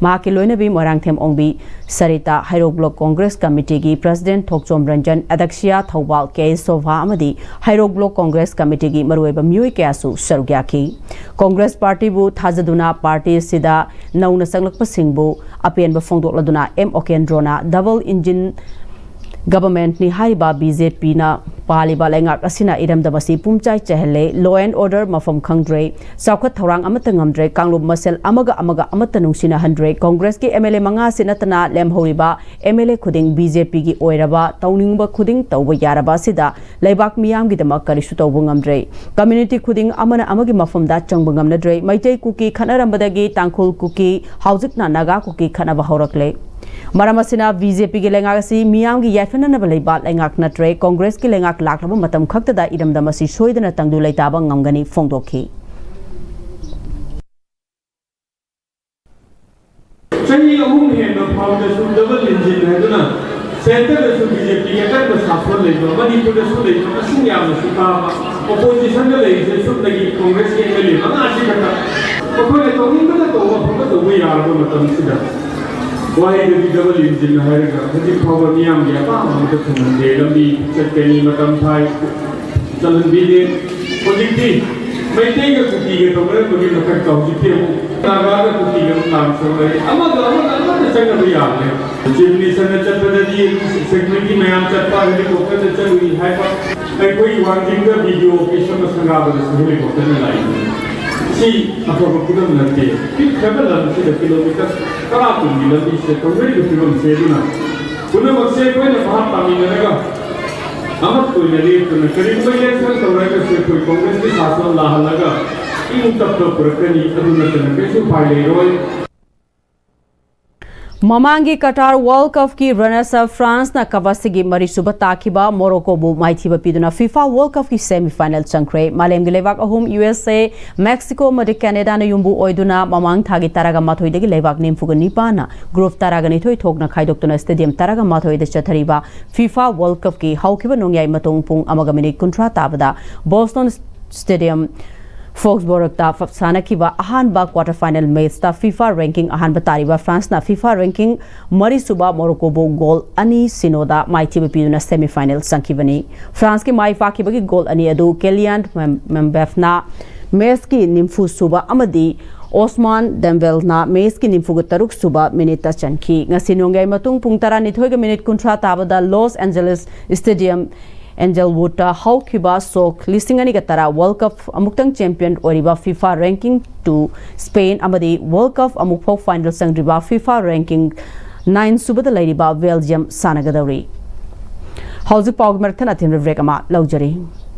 ꯃꯍꯥꯛꯀꯤ ꯂꯣꯏꯅꯕꯤ ꯃꯣꯏꯔꯥꯡꯊꯦꯝ ꯑꯣꯡꯕꯤ ꯁꯔꯤꯇꯥ, ꯍꯩꯔꯣꯛ Block Congress Committeeꯒꯤ President ꯊꯣꯛꯆꯣꯝ ꯔꯟꯖꯟ, ꯑꯗꯛꯁꯤꯌꯥ ꯊꯧꯕꯥꯜ, ꯀꯦ ꯁꯣꯚꯥ ꯑꯃꯗꯤ ꯍꯩꯔꯣꯛ Block Congress Committeeꯒꯤ ꯃꯔꯨꯑꯣꯏꯕ ꯃꯤꯑꯣꯏ ꯀꯌꯥꯁꯨ ꯁꯔꯨꯛ ꯌꯥꯈꯤ꯫ Congress Partyꯕꯨ ꯊꯥꯖꯗꯨꯅ party ꯑꯁꯤꯗ ꯅꯧꯅ ꯆꯪꯂꯛꯄꯁꯤꯡꯕꯨ ꯑꯄꯦꯟꯕ ꯐꯣꯡꯗꯣꯛꯂꯗꯨꯅ ꯑꯦꯝ ꯑꯣꯀꯦꯟꯗ꯭ꯔꯣꯅ double engine governmentꯅꯤ ꯍꯥꯏꯔꯤꯕ BJPꯅ ꯄꯥꯜꯂꯤꯕ ꯂꯩꯉꯥꯛ ꯑꯁꯤꯅ ꯏꯔꯝꯗꯝ ꯑꯁꯤ ꯄꯨꯝꯆꯥꯏ ꯆꯥꯏꯍꯜꯂꯦ, law and order ꯃꯐꯝ ꯈꯪꯗ꯭ꯔꯦ, ꯆꯥꯎꯈꯠ ꯊꯧꯔꯥꯡ ꯑꯃꯠꯇ ꯉꯝꯗ꯭ꯔꯦ, ꯀꯥꯡꯂꯨꯞ ꯃꯁꯦꯜ ꯑꯃꯒ ꯑꯃꯒ ꯑꯃꯠꯇ ꯅꯨꯡꯁꯤꯅꯍꯟꯗ꯭ꯔꯦ, Congressꯀꯤ MLA ꯃꯉꯥ ꯑꯁꯤ ꯅꯠꯇꯅ ꯂꯦꯝꯍꯧꯔꯤꯕ MLA ꯈꯨꯗꯤꯡ BJPꯒꯤ ꯑꯣꯏꯔꯕ, ꯇꯧꯅꯤꯡꯕ ꯈꯨꯗꯤꯡ ꯇꯧꯕ ꯌꯥꯔꯕ ꯑꯁꯤꯗ ꯂꯩꯕꯥꯛ ꯃꯤꯌꯥꯝꯒꯤꯗꯃꯛ ꯀꯔꯤꯁꯨ ꯇꯧꯕ ꯉꯝꯗ꯭ꯔꯦ꯫ Community ꯈꯨꯗꯤꯡ ꯑꯃꯅ ꯑꯃꯒꯤ ꯃꯐꯝꯗ ꯆꯪꯕ ꯉꯝꯅꯗ꯭ꯔꯦ꯫ ꯃꯩꯇꯩ ꯀꯨꯀꯤ ꯈꯠꯅꯔꯝꯕꯗꯒꯤ ꯇꯥꯡꯈꯨꯜ ꯀꯨꯀꯤ, ꯍꯧꯖꯤꯛꯅ ꯅꯥꯒꯥ ꯀꯨꯀꯤ ꯈꯠꯅꯕ ꯍꯧꯔꯛꯂꯦ꯫ ꯃꯔꯝ ꯑꯁꯤꯅ BJPꯒꯤ ꯂꯩꯉꯥꯛ ꯑꯁꯤ ꯃꯤꯌꯥꯝꯒꯤ ꯌꯥꯏꯐꯅꯅꯕ ꯂꯩꯕ ꯂꯩꯉꯥꯛ ꯅꯠꯇ꯭ꯔꯦ꯫ Congressꯀꯤ ꯂꯩꯉꯥꯛ ꯂꯥꯛꯂꯕ ꯃꯇꯝ ꯈꯛꯇꯗ ꯏꯔꯝꯗꯝ ꯑꯁꯤ ꯁꯣꯏꯗꯅ ꯇꯪꯗꯨ ꯂꯩꯇꯥꯕ ꯉꯝꯒꯅꯤ ꯐꯣꯡꯗꯣꯛꯈꯤ꯫ ꯆꯍꯤ ꯑꯍꯨꯝ ꯍꯦꯟꯕ ꯐꯥꯎꯗꯁꯨ double engine ꯍꯥꯏꯗꯨꯅ centreꯗꯁꯨ BJP ꯑꯀꯟꯕ ꯁꯥꯁꯣꯟ ꯂꯩꯕ, ꯃꯅꯤꯄꯨꯔꯗꯁꯨ ꯂꯩꯕ, ꯃꯁꯤꯡ ꯌꯥꯝꯅꯁꯨ ꯇꯥꯕ, ꯑꯣꯄꯣꯖꯤꯁꯟꯗ ꯂꯩꯔꯤꯁꯦ ꯁꯨꯞꯅꯒꯤ ꯀꯣꯡꯒ꯭ꯔꯦꯁꯀꯤ ꯑꯦꯝ ꯑꯦꯜ ꯑꯦ ꯃꯉꯥꯁꯤ ꯈꯛꯇ꯫ ꯃꯈꯣꯏꯅ ꯇꯧꯅꯤꯡꯕꯅ ꯇꯧꯕ, ꯑꯐꯕ ꯇꯧꯕ ꯌꯥꯔꯕ ꯃꯇꯝꯁꯤꯗ, ꯋꯥꯍꯩꯗꯗꯤ ꯗꯕꯜ ꯏꯟꯖꯤꯟ ꯍꯥꯏꯔꯒ ꯍꯧꯖꯤꯛ ꯐꯥꯎꯕ ꯃꯤꯌꯥꯝꯒꯤ ꯑꯄꯥꯝꯕ ꯑꯃꯠꯇ ꯊꯨꯡꯍꯟꯗꯦ꯫ ꯂꯝꯕꯤ ꯆꯠꯀꯅꯤ, ꯃꯇꯝ ꯊꯥꯏ, ꯆꯜꯍꯟꯕꯤꯗꯦ꯫ ꯍꯧꯖꯤꯛꯇꯤ ꯃꯩꯇꯩꯒ ꯀꯨꯀꯤꯒ ꯇꯧꯅꯔꯝꯕꯒꯤ ꯃꯊꯛꯇ ꯍꯧꯖꯤꯛꯇꯤ ꯑꯃꯨꯛ ꯅꯥꯒꯥꯒ ꯀꯨꯀꯤꯒ ꯑꯃꯨꯛ ꯂꯥꯟ ꯁꯣꯛꯅꯔꯦ꯫ ꯑꯃꯒ ꯑꯃꯒ ꯑꯃꯠꯇ ꯆꯪꯅꯕ ꯌꯥꯗ꯭ꯔꯦ꯫ ꯆꯤꯐ ꯃꯤꯅꯤꯁꯇꯔꯅ ꯆꯠꯄꯗꯗꯤ ꯁꯦꯀ꯭ꯌꯨꯔꯤꯇꯤ ꯃꯌꯥꯝ ꯆꯠꯄ, ꯍꯦꯂꯤꯀꯣꯞꯇꯔꯗ ꯆꯠꯂꯨꯏ ꯍꯥꯏꯕ꯫ ꯑꯩꯈꯣꯏꯒꯤ ꯋꯥꯡꯖꯤꯡꯗ ꯕꯤ ꯗꯤ ꯑꯣ ꯑꯣꯐꯤꯁ ꯑꯃ ꯁꯪꯒꯥꯕꯗꯁꯨ ꯍꯦꯂꯤꯀꯣꯞꯇꯔꯅ ꯂꯥꯛꯏ꯫ ꯁꯤ ꯑꯐꯕ ꯈꯨꯗꯝ ꯅꯠꯇꯦ꯫ ꯄꯤꯛꯈ꯭ꯔꯕ ꯂꯝꯁꯤꯗ ꯀꯤꯂꯣꯃꯤꯇꯔ ꯇꯔꯥ ꯀꯨꯟꯒꯤ ꯂꯝꯕꯤꯁꯤꯗ ꯇꯧꯅꯔꯤꯕ ꯐꯤꯕꯝꯁꯦ꯫ ꯑꯗꯨꯅ ꯄꯨꯝꯅꯃꯛꯁꯦ ꯑꯩꯈꯣꯏꯅ ꯚꯥꯞ ꯇꯥꯃꯤꯟꯅꯔꯒ ꯑꯃꯠꯇ ꯑꯣꯏꯅ ꯂꯦꯞꯇꯨꯅ ꯀꯔꯤꯒꯨꯝꯕ ꯏꯂꯦꯛꯁꯟ ꯇꯧꯔꯒꯁꯨ ꯑꯩꯈꯣꯏ ꯀꯣꯡꯒ꯭ꯔꯦꯁꯀꯤ ꯁꯥꯁꯟ ꯂꯥꯛꯍꯜꯂꯒ ꯏꯪ ꯇꯞꯄ ꯄꯨꯔꯛꯀꯅꯤ꯫ ꯑꯗꯨ ꯅꯠꯇꯅ ꯀꯩꯁꯨ ꯎꯄꯥꯏ ꯂꯩꯔꯣꯏ꯫ ꯃꯃꯥꯡꯒꯤ ꯀꯇꯥꯔ ꯋꯥꯔꯜ ꯀꯞꯀꯤ ꯔꯅꯔꯁ ꯑꯞ ꯐ꯭ꯔꯥꯟꯁꯅ ꯀꯞ ꯑꯁꯤꯒꯤ ꯃꯔꯤꯁꯨꯕ ꯇꯥꯈꯤꯕ ꯃꯣꯔꯣꯀꯣꯕꯨ ꯃꯥꯏꯊꯤꯕ ꯄꯤꯗꯨꯅ ꯐꯤꯐꯥ ꯋꯥꯔꯜ ꯀꯞꯀꯤ ꯁꯦꯃꯤ ꯐꯥꯏꯅꯦꯜ ꯆꯪꯈ꯭ꯔꯦ꯫ ꯃꯥꯂꯦꯝꯒꯤ ꯂꯩꯕꯥꯛ ꯑꯍꯨꯝ, ꯌꯨ ꯑꯦꯁ ꯑꯦ, ꯃꯦꯛꯁꯤꯀꯣ ꯑꯃꯗꯤ ꯀꯦꯅꯦꯗꯥꯅ ꯌꯨꯝꯕꯨ ꯑꯣꯏꯗꯨꯅ ꯃꯃꯥꯡ ꯊꯥꯒꯤ ꯇꯔꯥꯒ ꯃꯥꯊꯣꯏꯗꯒꯤ ꯂꯩꯕꯥꯛ ꯅꯤꯐꯨꯒ ꯅꯤꯄꯥꯟꯅ ꯒ꯭ꯔꯨꯞ ꯇꯔꯥꯒ ꯅꯤꯊꯣꯏ ꯊꯣꯛꯅ ꯈꯥꯏꯗꯣꯛꯇꯨꯅ ꯁ꯭ꯇꯦꯗꯤꯌꯝ ꯇꯔꯥꯒ ꯃꯥꯊꯣꯏꯗ ꯆꯠꯊꯔꯤꯕ ꯐꯤꯐꯥ ꯋꯥꯔꯜ ꯀꯞꯀꯤ ꯍꯧꯈꯤꯕ ꯅꯣꯡꯌꯥꯏ ꯃꯇꯨꯡ ꯄꯨꯡ ꯑꯃꯒ ꯃꯤꯅꯤꯠ ꯀꯨꯟꯊ꯭ꯔꯥ ꯇꯥꯕꯗ ꯕꯣꯁꯇꯣꯟ ꯁ꯭ꯇꯦꯗꯤꯌꯝ ꯐꯣꯛꯁꯕꯣꯔꯛꯇ ꯐ-, ꯁꯥꯟꯅꯈꯤꯕ ꯑꯍꯥꯟꯕ ꯀ꯭ꯋꯥꯇꯔ ꯐꯥꯏꯅꯦꯜ ꯃꯦꯆꯇ ꯐꯤꯐꯥ ꯔꯦꯡꯀꯤꯡ ꯑꯍꯥꯟꯕ ꯇꯥꯔꯤꯕ ꯐ꯭ꯔꯥꯟꯁꯅ ꯐꯤꯐꯥ ꯔꯦꯡꯀꯤꯡ ꯃꯔꯤꯁꯨꯕ ꯃꯣꯔꯣꯀꯣꯕꯨ ꯒꯣꯜ ꯑꯅꯤ ꯁꯤꯅꯣꯗ ꯃꯥꯏꯊꯤꯕ ꯄꯤꯗꯨꯅ ꯁꯦꯃꯤ ꯐꯥꯏꯅꯦꯜ ꯆꯪꯈꯤꯕꯅꯤ꯫ ꯐ꯭ꯔꯥꯟꯁꯀꯤ ꯃꯥꯏ ꯄꯥꯛꯈꯤꯕꯒꯤ ꯒꯣꯜ ꯑꯅꯤ ꯑꯗꯨ ꯀꯦꯂꯤꯌꯥꯟ ꯃꯦꯝ-, ꯃꯦꯝꯕꯦꯐꯅ ꯃꯦꯆꯀꯤ ꯅꯤꯐꯨ ꯁꯨꯕ ꯑꯃꯗꯤ ꯑꯣꯁꯃꯥꯟ ꯗꯦꯝꯕꯦꯜꯅ ꯃꯦꯆꯀꯤ ꯅꯤꯐꯨꯒ ꯇꯔꯨꯛ ꯁꯨꯕ ꯃꯤꯅꯤꯠꯇ ꯆꯟꯈꯤ꯫ ꯉꯁꯤ ꯅꯣꯡꯌꯥꯏ ꯃꯇꯨꯡ ꯄꯨꯡ ꯇꯔꯥꯅꯤꯊꯣꯏꯒ ꯃꯤꯅꯤꯠ ꯀꯨꯟꯊ꯭ꯔꯥ ꯇꯥꯕꯗ ꯂꯣꯁ ꯑꯦꯟꯖꯦꯂꯤꯁ ꯁ꯭ꯇꯦꯗꯤꯌꯝ ꯑꯦꯟꯖꯦꯜꯋꯨꯗꯇ ꯍꯧꯈꯤꯕ ꯁꯣꯛ ꯂꯤꯁꯤꯡ ꯑꯅꯤꯒ ꯇꯔꯥ ꯋꯥꯔꯜ ꯀꯞ ꯑꯃꯨꯛꯇꯪ ꯆꯦꯝꯄꯤꯌꯟ ꯑꯣꯏꯔꯤꯕ ꯐꯤꯐꯥ ꯔꯦꯡꯀꯤꯡ ꯇꯨ ꯁ꯭ꯄꯦꯟ ꯑꯃꯗꯤ ꯋꯥꯔꯜ ꯀꯞ ꯑꯃꯨꯛꯐꯥꯎ ꯐꯥꯏꯅꯦꯜ ꯆꯪꯗ꯭ꯔꯤꯕ ꯐꯤꯐꯥ ꯔꯦꯡꯀꯤꯡ ꯅꯥꯏꯟ ꯁꯨꯕꯗ ꯂꯩꯔꯤꯕ ꯕꯦꯜꯖꯤꯌꯝ ꯁꯥꯟꯅꯒꯗꯧꯔꯤ꯫ ꯍꯧꯖꯤꯛ ꯄꯥꯎꯒꯤ ꯃꯔꯛ ꯊꯠꯅ ꯊꯤꯟꯕ ꯕ꯭ꯔꯦꯛ ꯑꯃ ꯂꯧꯖꯔꯤ꯫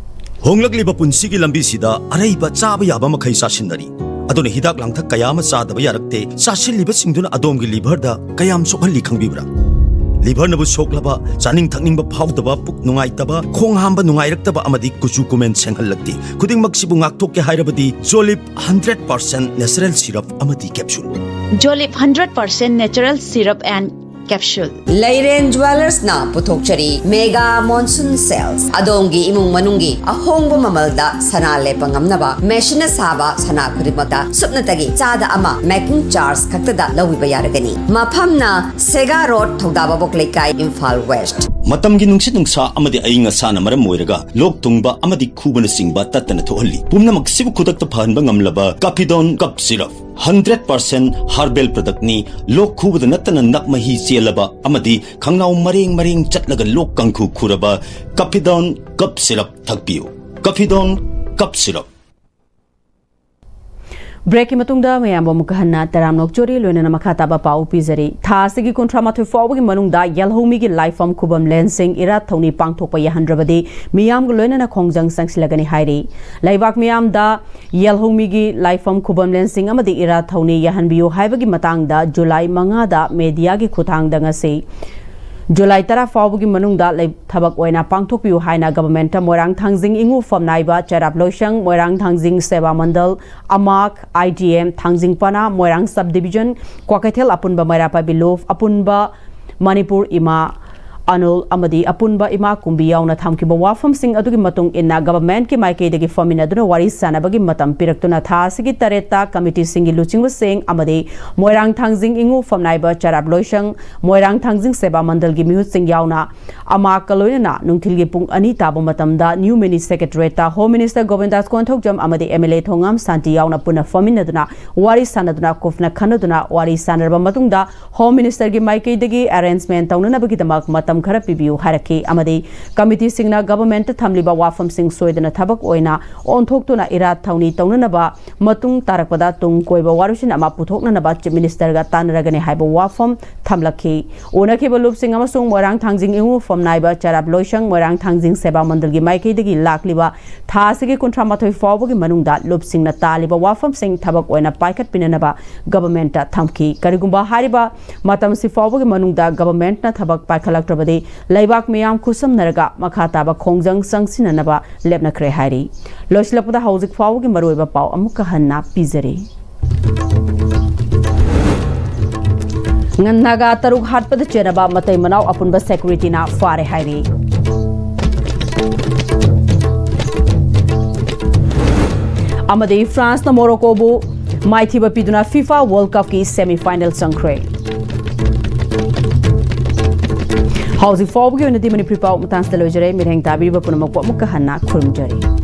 ꯍꯣꯡꯂꯛꯂꯤꯕ ꯄꯨꯟꯁꯤꯒꯤ ꯂꯝꯕꯤꯁꯤꯗ ꯑꯔꯩꯕ ꯆꯥꯕ ꯌꯥꯕ ꯃꯈꯩ ꯆꯥꯁꯤꯟꯅꯔꯤ꯫ ꯑꯗꯨꯅ ꯍꯤꯗꯥꯛ ꯂꯥꯡꯊꯛ ꯀꯌꯥ ꯑꯃ ꯆꯥꯗꯕ ꯌꯥꯔꯛꯇꯦ꯫ ꯆꯥꯁꯤꯜꯂꯤꯕꯁꯤꯡꯗꯨꯅ ꯑꯗꯣꯝꯒꯤ ꯂꯤꯚꯔꯗ ꯀꯌꯥꯝ ꯁꯣꯛꯍꯜꯂꯤ ꯈꯪꯕꯤꯕ꯭ꯔꯥ? ꯂꯤꯚꯔꯅꯕꯨ ꯁꯣꯛꯂꯕ, ꯆꯥꯅꯤꯡ ꯊꯛꯅꯤꯡꯕ ꯐꯥꯎꯗꯕ, ꯄꯨꯛ ꯅꯨꯡꯉꯥꯏꯇꯕ, ꯈꯣꯡ ꯍꯥꯝꯕ ꯅꯨꯡꯉꯥꯏꯔꯛꯇꯕ ꯑꯃꯗꯤ ꯀꯨꯆꯨ ꯀꯨꯃꯦꯟ ꯁꯦꯡꯍꯜꯂꯛꯇꯦ꯫ ꯈꯨꯗꯤꯡꯃꯛꯁꯤꯕꯨ ꯉꯥꯛꯊꯣꯛꯀꯦ ꯍꯥꯏꯔꯕꯗꯤ Jolip hundred percent natural syrup ꯑꯃꯗꯤ capsule. Jolip hundred percent natural syrup and Capsule꯫ ꯂꯩꯔꯦꯟ ꯖ꯭ꯋꯦꯂꯔꯁꯅ ꯄꯨꯊꯣꯛꯆꯔꯤ ꯃꯦꯒꯥ ꯃꯣꯟꯁꯨꯟ ꯁꯦꯜꯁ꯫ ꯑꯗꯣꯝꯒꯤ ꯏꯃꯨꯡ ꯃꯅꯨꯡꯒꯤ ꯑꯍꯣꯡꯕ ꯃꯃꯜꯗ ꯁꯅꯥ ꯂꯦꯞꯄ ꯉꯝꯅꯕ ꯃꯦꯁꯤꯟꯅ ꯁꯥꯕ ꯁꯅꯥ ꯈꯨꯗꯤꯡꯃꯛꯇ ꯁꯨꯞꯅꯇꯒꯤ ꯆꯥꯗ ꯑꯃ ꯃꯦꯀꯤꯡ ꯆꯥꯔꯖ ꯈꯛꯇꯗ ꯂꯧꯕꯤꯕ ꯌꯥꯔꯒꯅꯤ꯫ ꯃꯐꯝꯅ ꯁꯦꯒꯥ ꯔꯣꯗ, ꯊꯧꯗꯥꯕꯥꯕꯣꯛ ꯂꯩꯀꯥꯏ, ꯏꯝꯐꯥꯜ ꯋꯦꯁ꯭ꯠ꯫ ꯃꯇꯝꯒꯤ ꯅꯨꯡꯁꯤꯠ ꯅꯨꯡꯁꯥ ꯑꯃꯗꯤ ꯑꯏꯪ ꯑꯁꯥꯅ ꯃꯔꯝ ꯑꯣꯏꯔꯒ ꯂꯣꯛ ꯊꯨꯡꯕ ꯑꯃꯗꯤ ꯈꯨꯕꯅꯆꯤꯡꯕ ꯇꯠꯇꯅ ꯊꯣꯛꯍꯜꯂꯤ꯫ ꯄꯨꯝꯅꯃꯛꯁꯤꯕꯨ ꯈꯨꯗꯛꯇ ꯐꯍꯟꯕ ꯉꯝꯂꯕ ꯀꯥꯐꯤꯗꯣꯟ cough syrup. Hundred percent herbal ꯄ꯭ꯔꯗꯛꯅꯤ꯫ ꯂꯣꯛ ꯈꯨꯕꯗ ꯅꯠꯇꯅ ꯅꯞ ꯃꯍꯤ ꯆꯦꯜꯂꯕ ꯑꯃꯗꯤ ꯈꯪꯅꯥꯎ ꯃꯔꯦꯡ ꯃꯔꯦꯡ ꯆꯠꯂꯒ ꯂꯣꯛ ꯀꯥꯡꯈꯨ ꯈꯨꯔꯕ ꯀꯥꯐꯤꯗꯣꯟ ꯀꯞ ꯁꯤꯔꯞ ꯊꯛꯄꯤꯌꯨ꯫ ꯀꯥꯐꯤꯗꯣꯟ cough syrup. ꯕ꯭ꯔꯦꯛꯀꯤ ꯃꯇꯨꯡꯗ ꯃꯌꯥꯝꯕꯨ ꯑꯃꯨꯛꯀ ꯍꯟꯅ ꯇꯔꯥꯝꯅ ꯑꯣꯛꯆꯔꯤ, ꯂꯣꯏꯅꯅ ꯃꯈꯥ ꯇꯥꯕ ꯄꯥꯎ ꯄꯤꯖꯔꯤ꯫ ꯊꯥ ꯑꯁꯤꯒꯤ ꯀꯨꯟꯊ꯭ꯔꯥ ꯃꯥꯊꯣꯏ ꯐꯥꯎꯕꯒꯤ ꯃꯅꯨꯡꯗ ꯌꯦꯜꯍꯧꯃꯤꯒꯤ ꯂꯥꯏꯐꯝ ꯈꯨꯕꯝ ꯂꯦꯟꯁꯤꯡ ꯏꯔꯥꯠ ꯊꯧꯅꯤ ꯄꯥꯡꯊꯣꯛꯄ ꯌꯥꯍꯟꯗ꯭ꯔꯕꯗꯤ ꯃꯤꯌꯥꯝꯒ ꯂꯣꯏꯅꯅ ꯈꯣꯡꯖꯪ ꯆꯪꯁꯤꯜꯂꯒꯅꯤ ꯍꯥꯏꯔꯤ꯫ ꯂꯩꯕꯥꯛ ꯃꯤꯌꯥꯝꯗ ꯌꯦꯜꯍꯧꯃꯤꯒꯤ ꯂꯥꯏꯐꯝ ꯈꯨꯕꯝ ꯂꯦꯟꯁꯤꯡ ꯑꯃꯗꯤ ꯏꯔꯥꯠ ꯊꯧꯅꯤ ꯌꯥꯍꯟꯕꯤꯌꯨ ꯍꯥꯏꯕꯒꯤ ꯃꯇꯥꯡꯗ ꯖꯨꯂꯥꯏ ꯃꯉꯥꯗ ꯃꯦꯗꯤꯌꯥꯒꯤ ꯈꯨꯠꯊꯥꯡꯗ ꯉꯁꯤ ꯖꯨꯂꯥꯏ ꯇꯔꯥ ꯐꯥꯎꯕꯒꯤ ꯃꯅꯨꯡꯗ ꯂꯩ-, ꯊꯕꯛ ꯑꯣꯏꯅ ꯄꯥꯡꯊꯣꯛꯄꯤꯌꯨ ꯍꯥꯏꯅ ꯒꯚꯔꯟꯃꯦꯟꯠꯇ ꯃꯣꯏꯔꯥꯡ ꯊꯥꯡꯖꯤꯡ ꯏꯉꯨ ꯐꯝꯅꯥꯏꯕ ꯆꯩꯔꯥꯞ ꯂꯣꯏꯁꯪ, ꯃꯣꯏꯔꯥꯡ ꯊꯥꯡꯖꯤꯡ ꯁꯦꯕꯥ ꯃꯟꯗꯜ, ꯑꯃꯥꯛ, ꯑꯥꯏ ꯗꯤ ꯑꯦꯝ, ꯊꯥꯡꯖꯤꯡ ꯄꯅꯥ, ꯃꯣꯏꯔꯥꯡ ꯁꯕ ꯗꯤꯕꯤꯖꯟ, ꯀ꯭ꯋꯥꯀꯩꯊꯦꯜ ꯑꯄꯨꯟꯕ ꯃꯩꯔꯥ ꯄꯥꯏꯕꯤ ꯂꯨꯞ, ꯑꯄꯨꯟꯕ ꯃꯅꯤꯄꯨꯔ ꯏꯃꯥ, ꯑꯅꯣꯜ ꯑꯃꯗꯤ ꯑꯄꯨꯟꯕ ꯏꯃꯥ ꯀꯨꯝꯕꯤ ꯌꯥꯎꯅ ꯊꯝꯈꯤꯕ ꯋꯥꯐꯝꯁꯤꯡ ꯑꯗꯨꯒꯤ ꯃꯇꯨꯡ ꯏꯟꯅ ꯒꯚꯔꯟꯃꯦꯟꯠꯀꯤ ꯃꯥꯏꯀꯩꯗꯒꯤ ꯐꯝꯃꯤꯟꯅꯗꯨꯅ ꯋꯥꯔꯤ ꯁꯥꯅꯕꯒꯤ ꯃꯇꯝ ꯄꯤꯔꯛꯇꯨꯅ ꯊꯥ ꯑꯁꯤꯒꯤ ꯇꯔꯦꯠꯇ ꯀꯃꯤꯇꯤꯁꯤꯡꯒꯤ ꯂꯨꯆꯤꯡꯕꯁꯤꯡ ꯑꯃꯗꯤ ꯃꯣꯏꯔꯥꯡ ꯊꯥꯡꯖꯤꯡ ꯏꯉꯨ ꯐꯝꯅꯥꯏꯕ ꯆꯩꯔꯥꯞ ꯂꯣꯏꯁꯪ, ꯃꯣꯏꯔꯥꯡ ꯊꯥꯡꯖꯤꯡ ꯁꯦꯕꯥ ꯃꯟꯗꯜꯒꯤ ꯃꯤꯍꯨꯠꯁꯤꯡ ꯌꯥꯎꯅ ꯑꯃꯥꯛꯀ ꯂꯣꯏꯅꯅ ꯅꯨꯡꯊꯤꯜꯒꯤ ꯄꯨꯡ ꯑꯅꯤ ꯇꯥꯕ ꯃꯇꯝꯗ ꯅ꯭ꯌꯨ ꯃꯤꯅꯤ ꯁꯦꯀ꯭ꯔꯦꯇꯔꯤꯌꯦꯠꯇ ꯍꯣꯝ ꯃꯤꯅꯤꯁꯇꯔ ꯒꯣꯕꯤꯟꯗꯥꯁ ꯀꯣꯟꯊꯧꯖꯝ ꯑꯃꯗꯤ ꯑꯦꯝ ꯑꯦꯜ ꯑꯦ ꯊꯣꯉꯥꯝ ꯁꯥꯟꯇꯤ ꯌꯥꯎꯅ ꯄꯨꯟꯅ ꯐꯝꯃꯤꯟꯅꯗꯨꯅ ꯋꯥꯔꯤ ꯁꯥꯅꯗꯨꯅ ꯀꯨꯞꯅ ꯈꯟꯅꯗꯨꯅ ꯋꯥꯔꯤ ꯁꯥꯅꯔꯕ ꯃꯇꯨꯡꯗ ꯍꯣꯝ ꯃꯤꯅꯤꯁꯇꯔꯒꯤ ꯃꯥꯏꯀꯩꯗꯒꯤ ꯑꯦꯔꯦꯟꯖꯃꯦꯟꯠ ꯇꯧꯅꯅꯕꯒꯤꯗꯃꯛ ꯃꯇꯝ ꯈꯔ ꯄꯤꯕꯤꯌꯨ ꯍꯥꯏꯔꯛꯈꯤ ꯑꯃꯗꯤ ꯀꯃꯤꯇꯤꯁꯤꯡꯅ ꯒꯚꯔꯟꯃꯦꯟꯠꯇ ꯊꯝꯂꯤꯕ ꯋꯥꯐꯝꯁꯤꯡ ꯁꯣꯏꯗꯅ ꯊꯕꯛ ꯑꯣꯏꯅ ꯑꯣꯟꯊꯣꯛꯇꯨꯅ ꯏꯔꯥꯠ ꯊꯧꯅꯤ ꯇꯧꯅꯅꯕ ꯃꯇꯨꯡ ꯇꯥꯔꯛꯄꯗ ꯇꯨꯡ ꯀꯣꯏꯕ ꯋꯥꯔꯣꯏꯁꯤꯟ ꯑꯃ ꯄꯨꯊꯣꯛꯅꯅꯕ ꯆꯤꯐ ꯃꯤꯅꯤꯁꯇꯔꯒ ꯇꯥꯟꯅꯔꯒꯅꯤ ꯍꯥꯏꯕ ꯋꯥꯐꯝ ꯊꯝꯂꯛꯈꯤ꯫ ꯎꯅꯈꯤꯕ ꯂꯨꯞꯁꯤꯡ ꯑꯃꯁꯨꯡ ꯃꯣꯏꯔꯥꯡ ꯊꯥꯡꯖꯤꯡ ꯏꯉꯨ ꯐꯝꯅꯥꯏꯕ ꯆꯩꯔꯥꯞ ꯂꯣꯏꯁꯪ, ꯃꯣꯏꯔꯥꯡ ꯊꯥꯡꯖꯤꯡ ꯁꯦꯕꯥ ꯃꯟꯗꯜꯒꯤ ꯃꯥꯏꯀꯩꯗꯒꯤ ꯂꯥꯛꯂꯤꯕ ꯊꯥ ꯑꯁꯤꯒꯤ ꯀꯨꯟꯊ꯭ꯔꯥ ꯃꯥꯊꯣꯏ ꯐꯥꯎꯕꯒꯤ ꯃꯅꯨꯡꯗ ꯂꯨꯞꯁꯤꯡꯅ ꯇꯥꯜꯂꯤꯕ ꯋꯥꯐꯝꯁꯤꯡ ꯊꯕꯛ ꯑꯣꯏꯅ ꯄꯥꯏꯈꯠꯄꯤꯅꯅꯕ ꯒꯚꯔꯟꯃꯦꯟꯠꯇ ꯊꯝꯈꯤ꯫ ꯀꯔꯤꯒꯨꯝꯕ ꯍꯥꯏꯔꯤꯕ ꯃꯇꯝꯁꯤ ꯐꯥꯎꯕꯒꯤ ꯃꯅꯨꯡꯗ ꯒꯚꯔꯟꯃꯦꯟꯠꯅ ꯊꯕꯛ ꯄꯥꯏꯈꯠꯂꯛꯇ꯭ꯔꯕꯗꯤ ꯂꯩꯕꯥꯛ ꯃꯤꯌꯥꯝ ꯈꯨꯠꯁꯝꯅꯔꯒ ꯃꯈꯥ ꯇꯥꯕ ꯈꯣꯡꯖꯪ ꯆꯪꯁꯤꯟꯅꯅꯕ ꯂꯦꯞꯅꯈ꯭ꯔꯦ ꯍꯥꯏꯔꯤ꯫ ꯂꯣꯏꯁꯤꯜꯂꯛꯄꯗ ꯍꯧꯖꯤꯛ ꯐꯥꯎꯕꯒꯤ ꯃꯔꯨꯑꯣꯏꯕ ꯄꯥꯎ ꯑꯃꯨꯛꯀ ꯍꯟꯅ ꯄꯤꯖꯔꯤ꯫ ꯅꯥꯒꯥ ꯇꯔꯨꯛ ꯍꯥꯠꯄꯗ ꯆꯦꯟꯅꯕ ꯃꯇꯩ ꯃꯅꯥꯎ ꯑꯄꯨꯟꯕ ꯁꯦꯀ꯭ꯌꯨꯔꯤꯇꯤꯅ ꯐꯥꯔꯦ ꯍꯥꯏꯔꯤ꯫ ꯑꯃꯗꯤ ꯐ꯭ꯔꯥꯟꯁꯅ ꯃꯣꯔꯣꯀꯣꯕꯨ ꯃꯥꯏꯊꯤꯕ ꯄꯤꯗꯨꯅ ꯐꯤꯐꯥ ꯋꯥꯔꯜ ꯀꯞꯀꯤ ꯁꯦꯃꯤ ꯐꯥꯏꯅꯦꯜ ꯆꯪꯈ꯭ꯔꯦ꯫ ꯍꯧꯖꯤꯛ ꯐꯥꯎꯕꯒꯤ ꯑꯣꯏꯅꯗꯤ ꯃꯅꯤꯄꯨꯔꯤ ꯄꯥꯎ ꯃꯇꯥꯡꯁꯤꯗ ꯂꯣꯏꯖꯔꯦ꯫ ꯃꯤꯠꯌꯦꯡ ꯇꯥꯕꯤꯔꯤꯕ ꯄꯨꯝꯅꯃꯛꯄꯨ ꯑꯃꯨꯛꯀ ꯍꯟꯅ ꯈꯨꯔꯨꯝꯖꯔꯤ꯫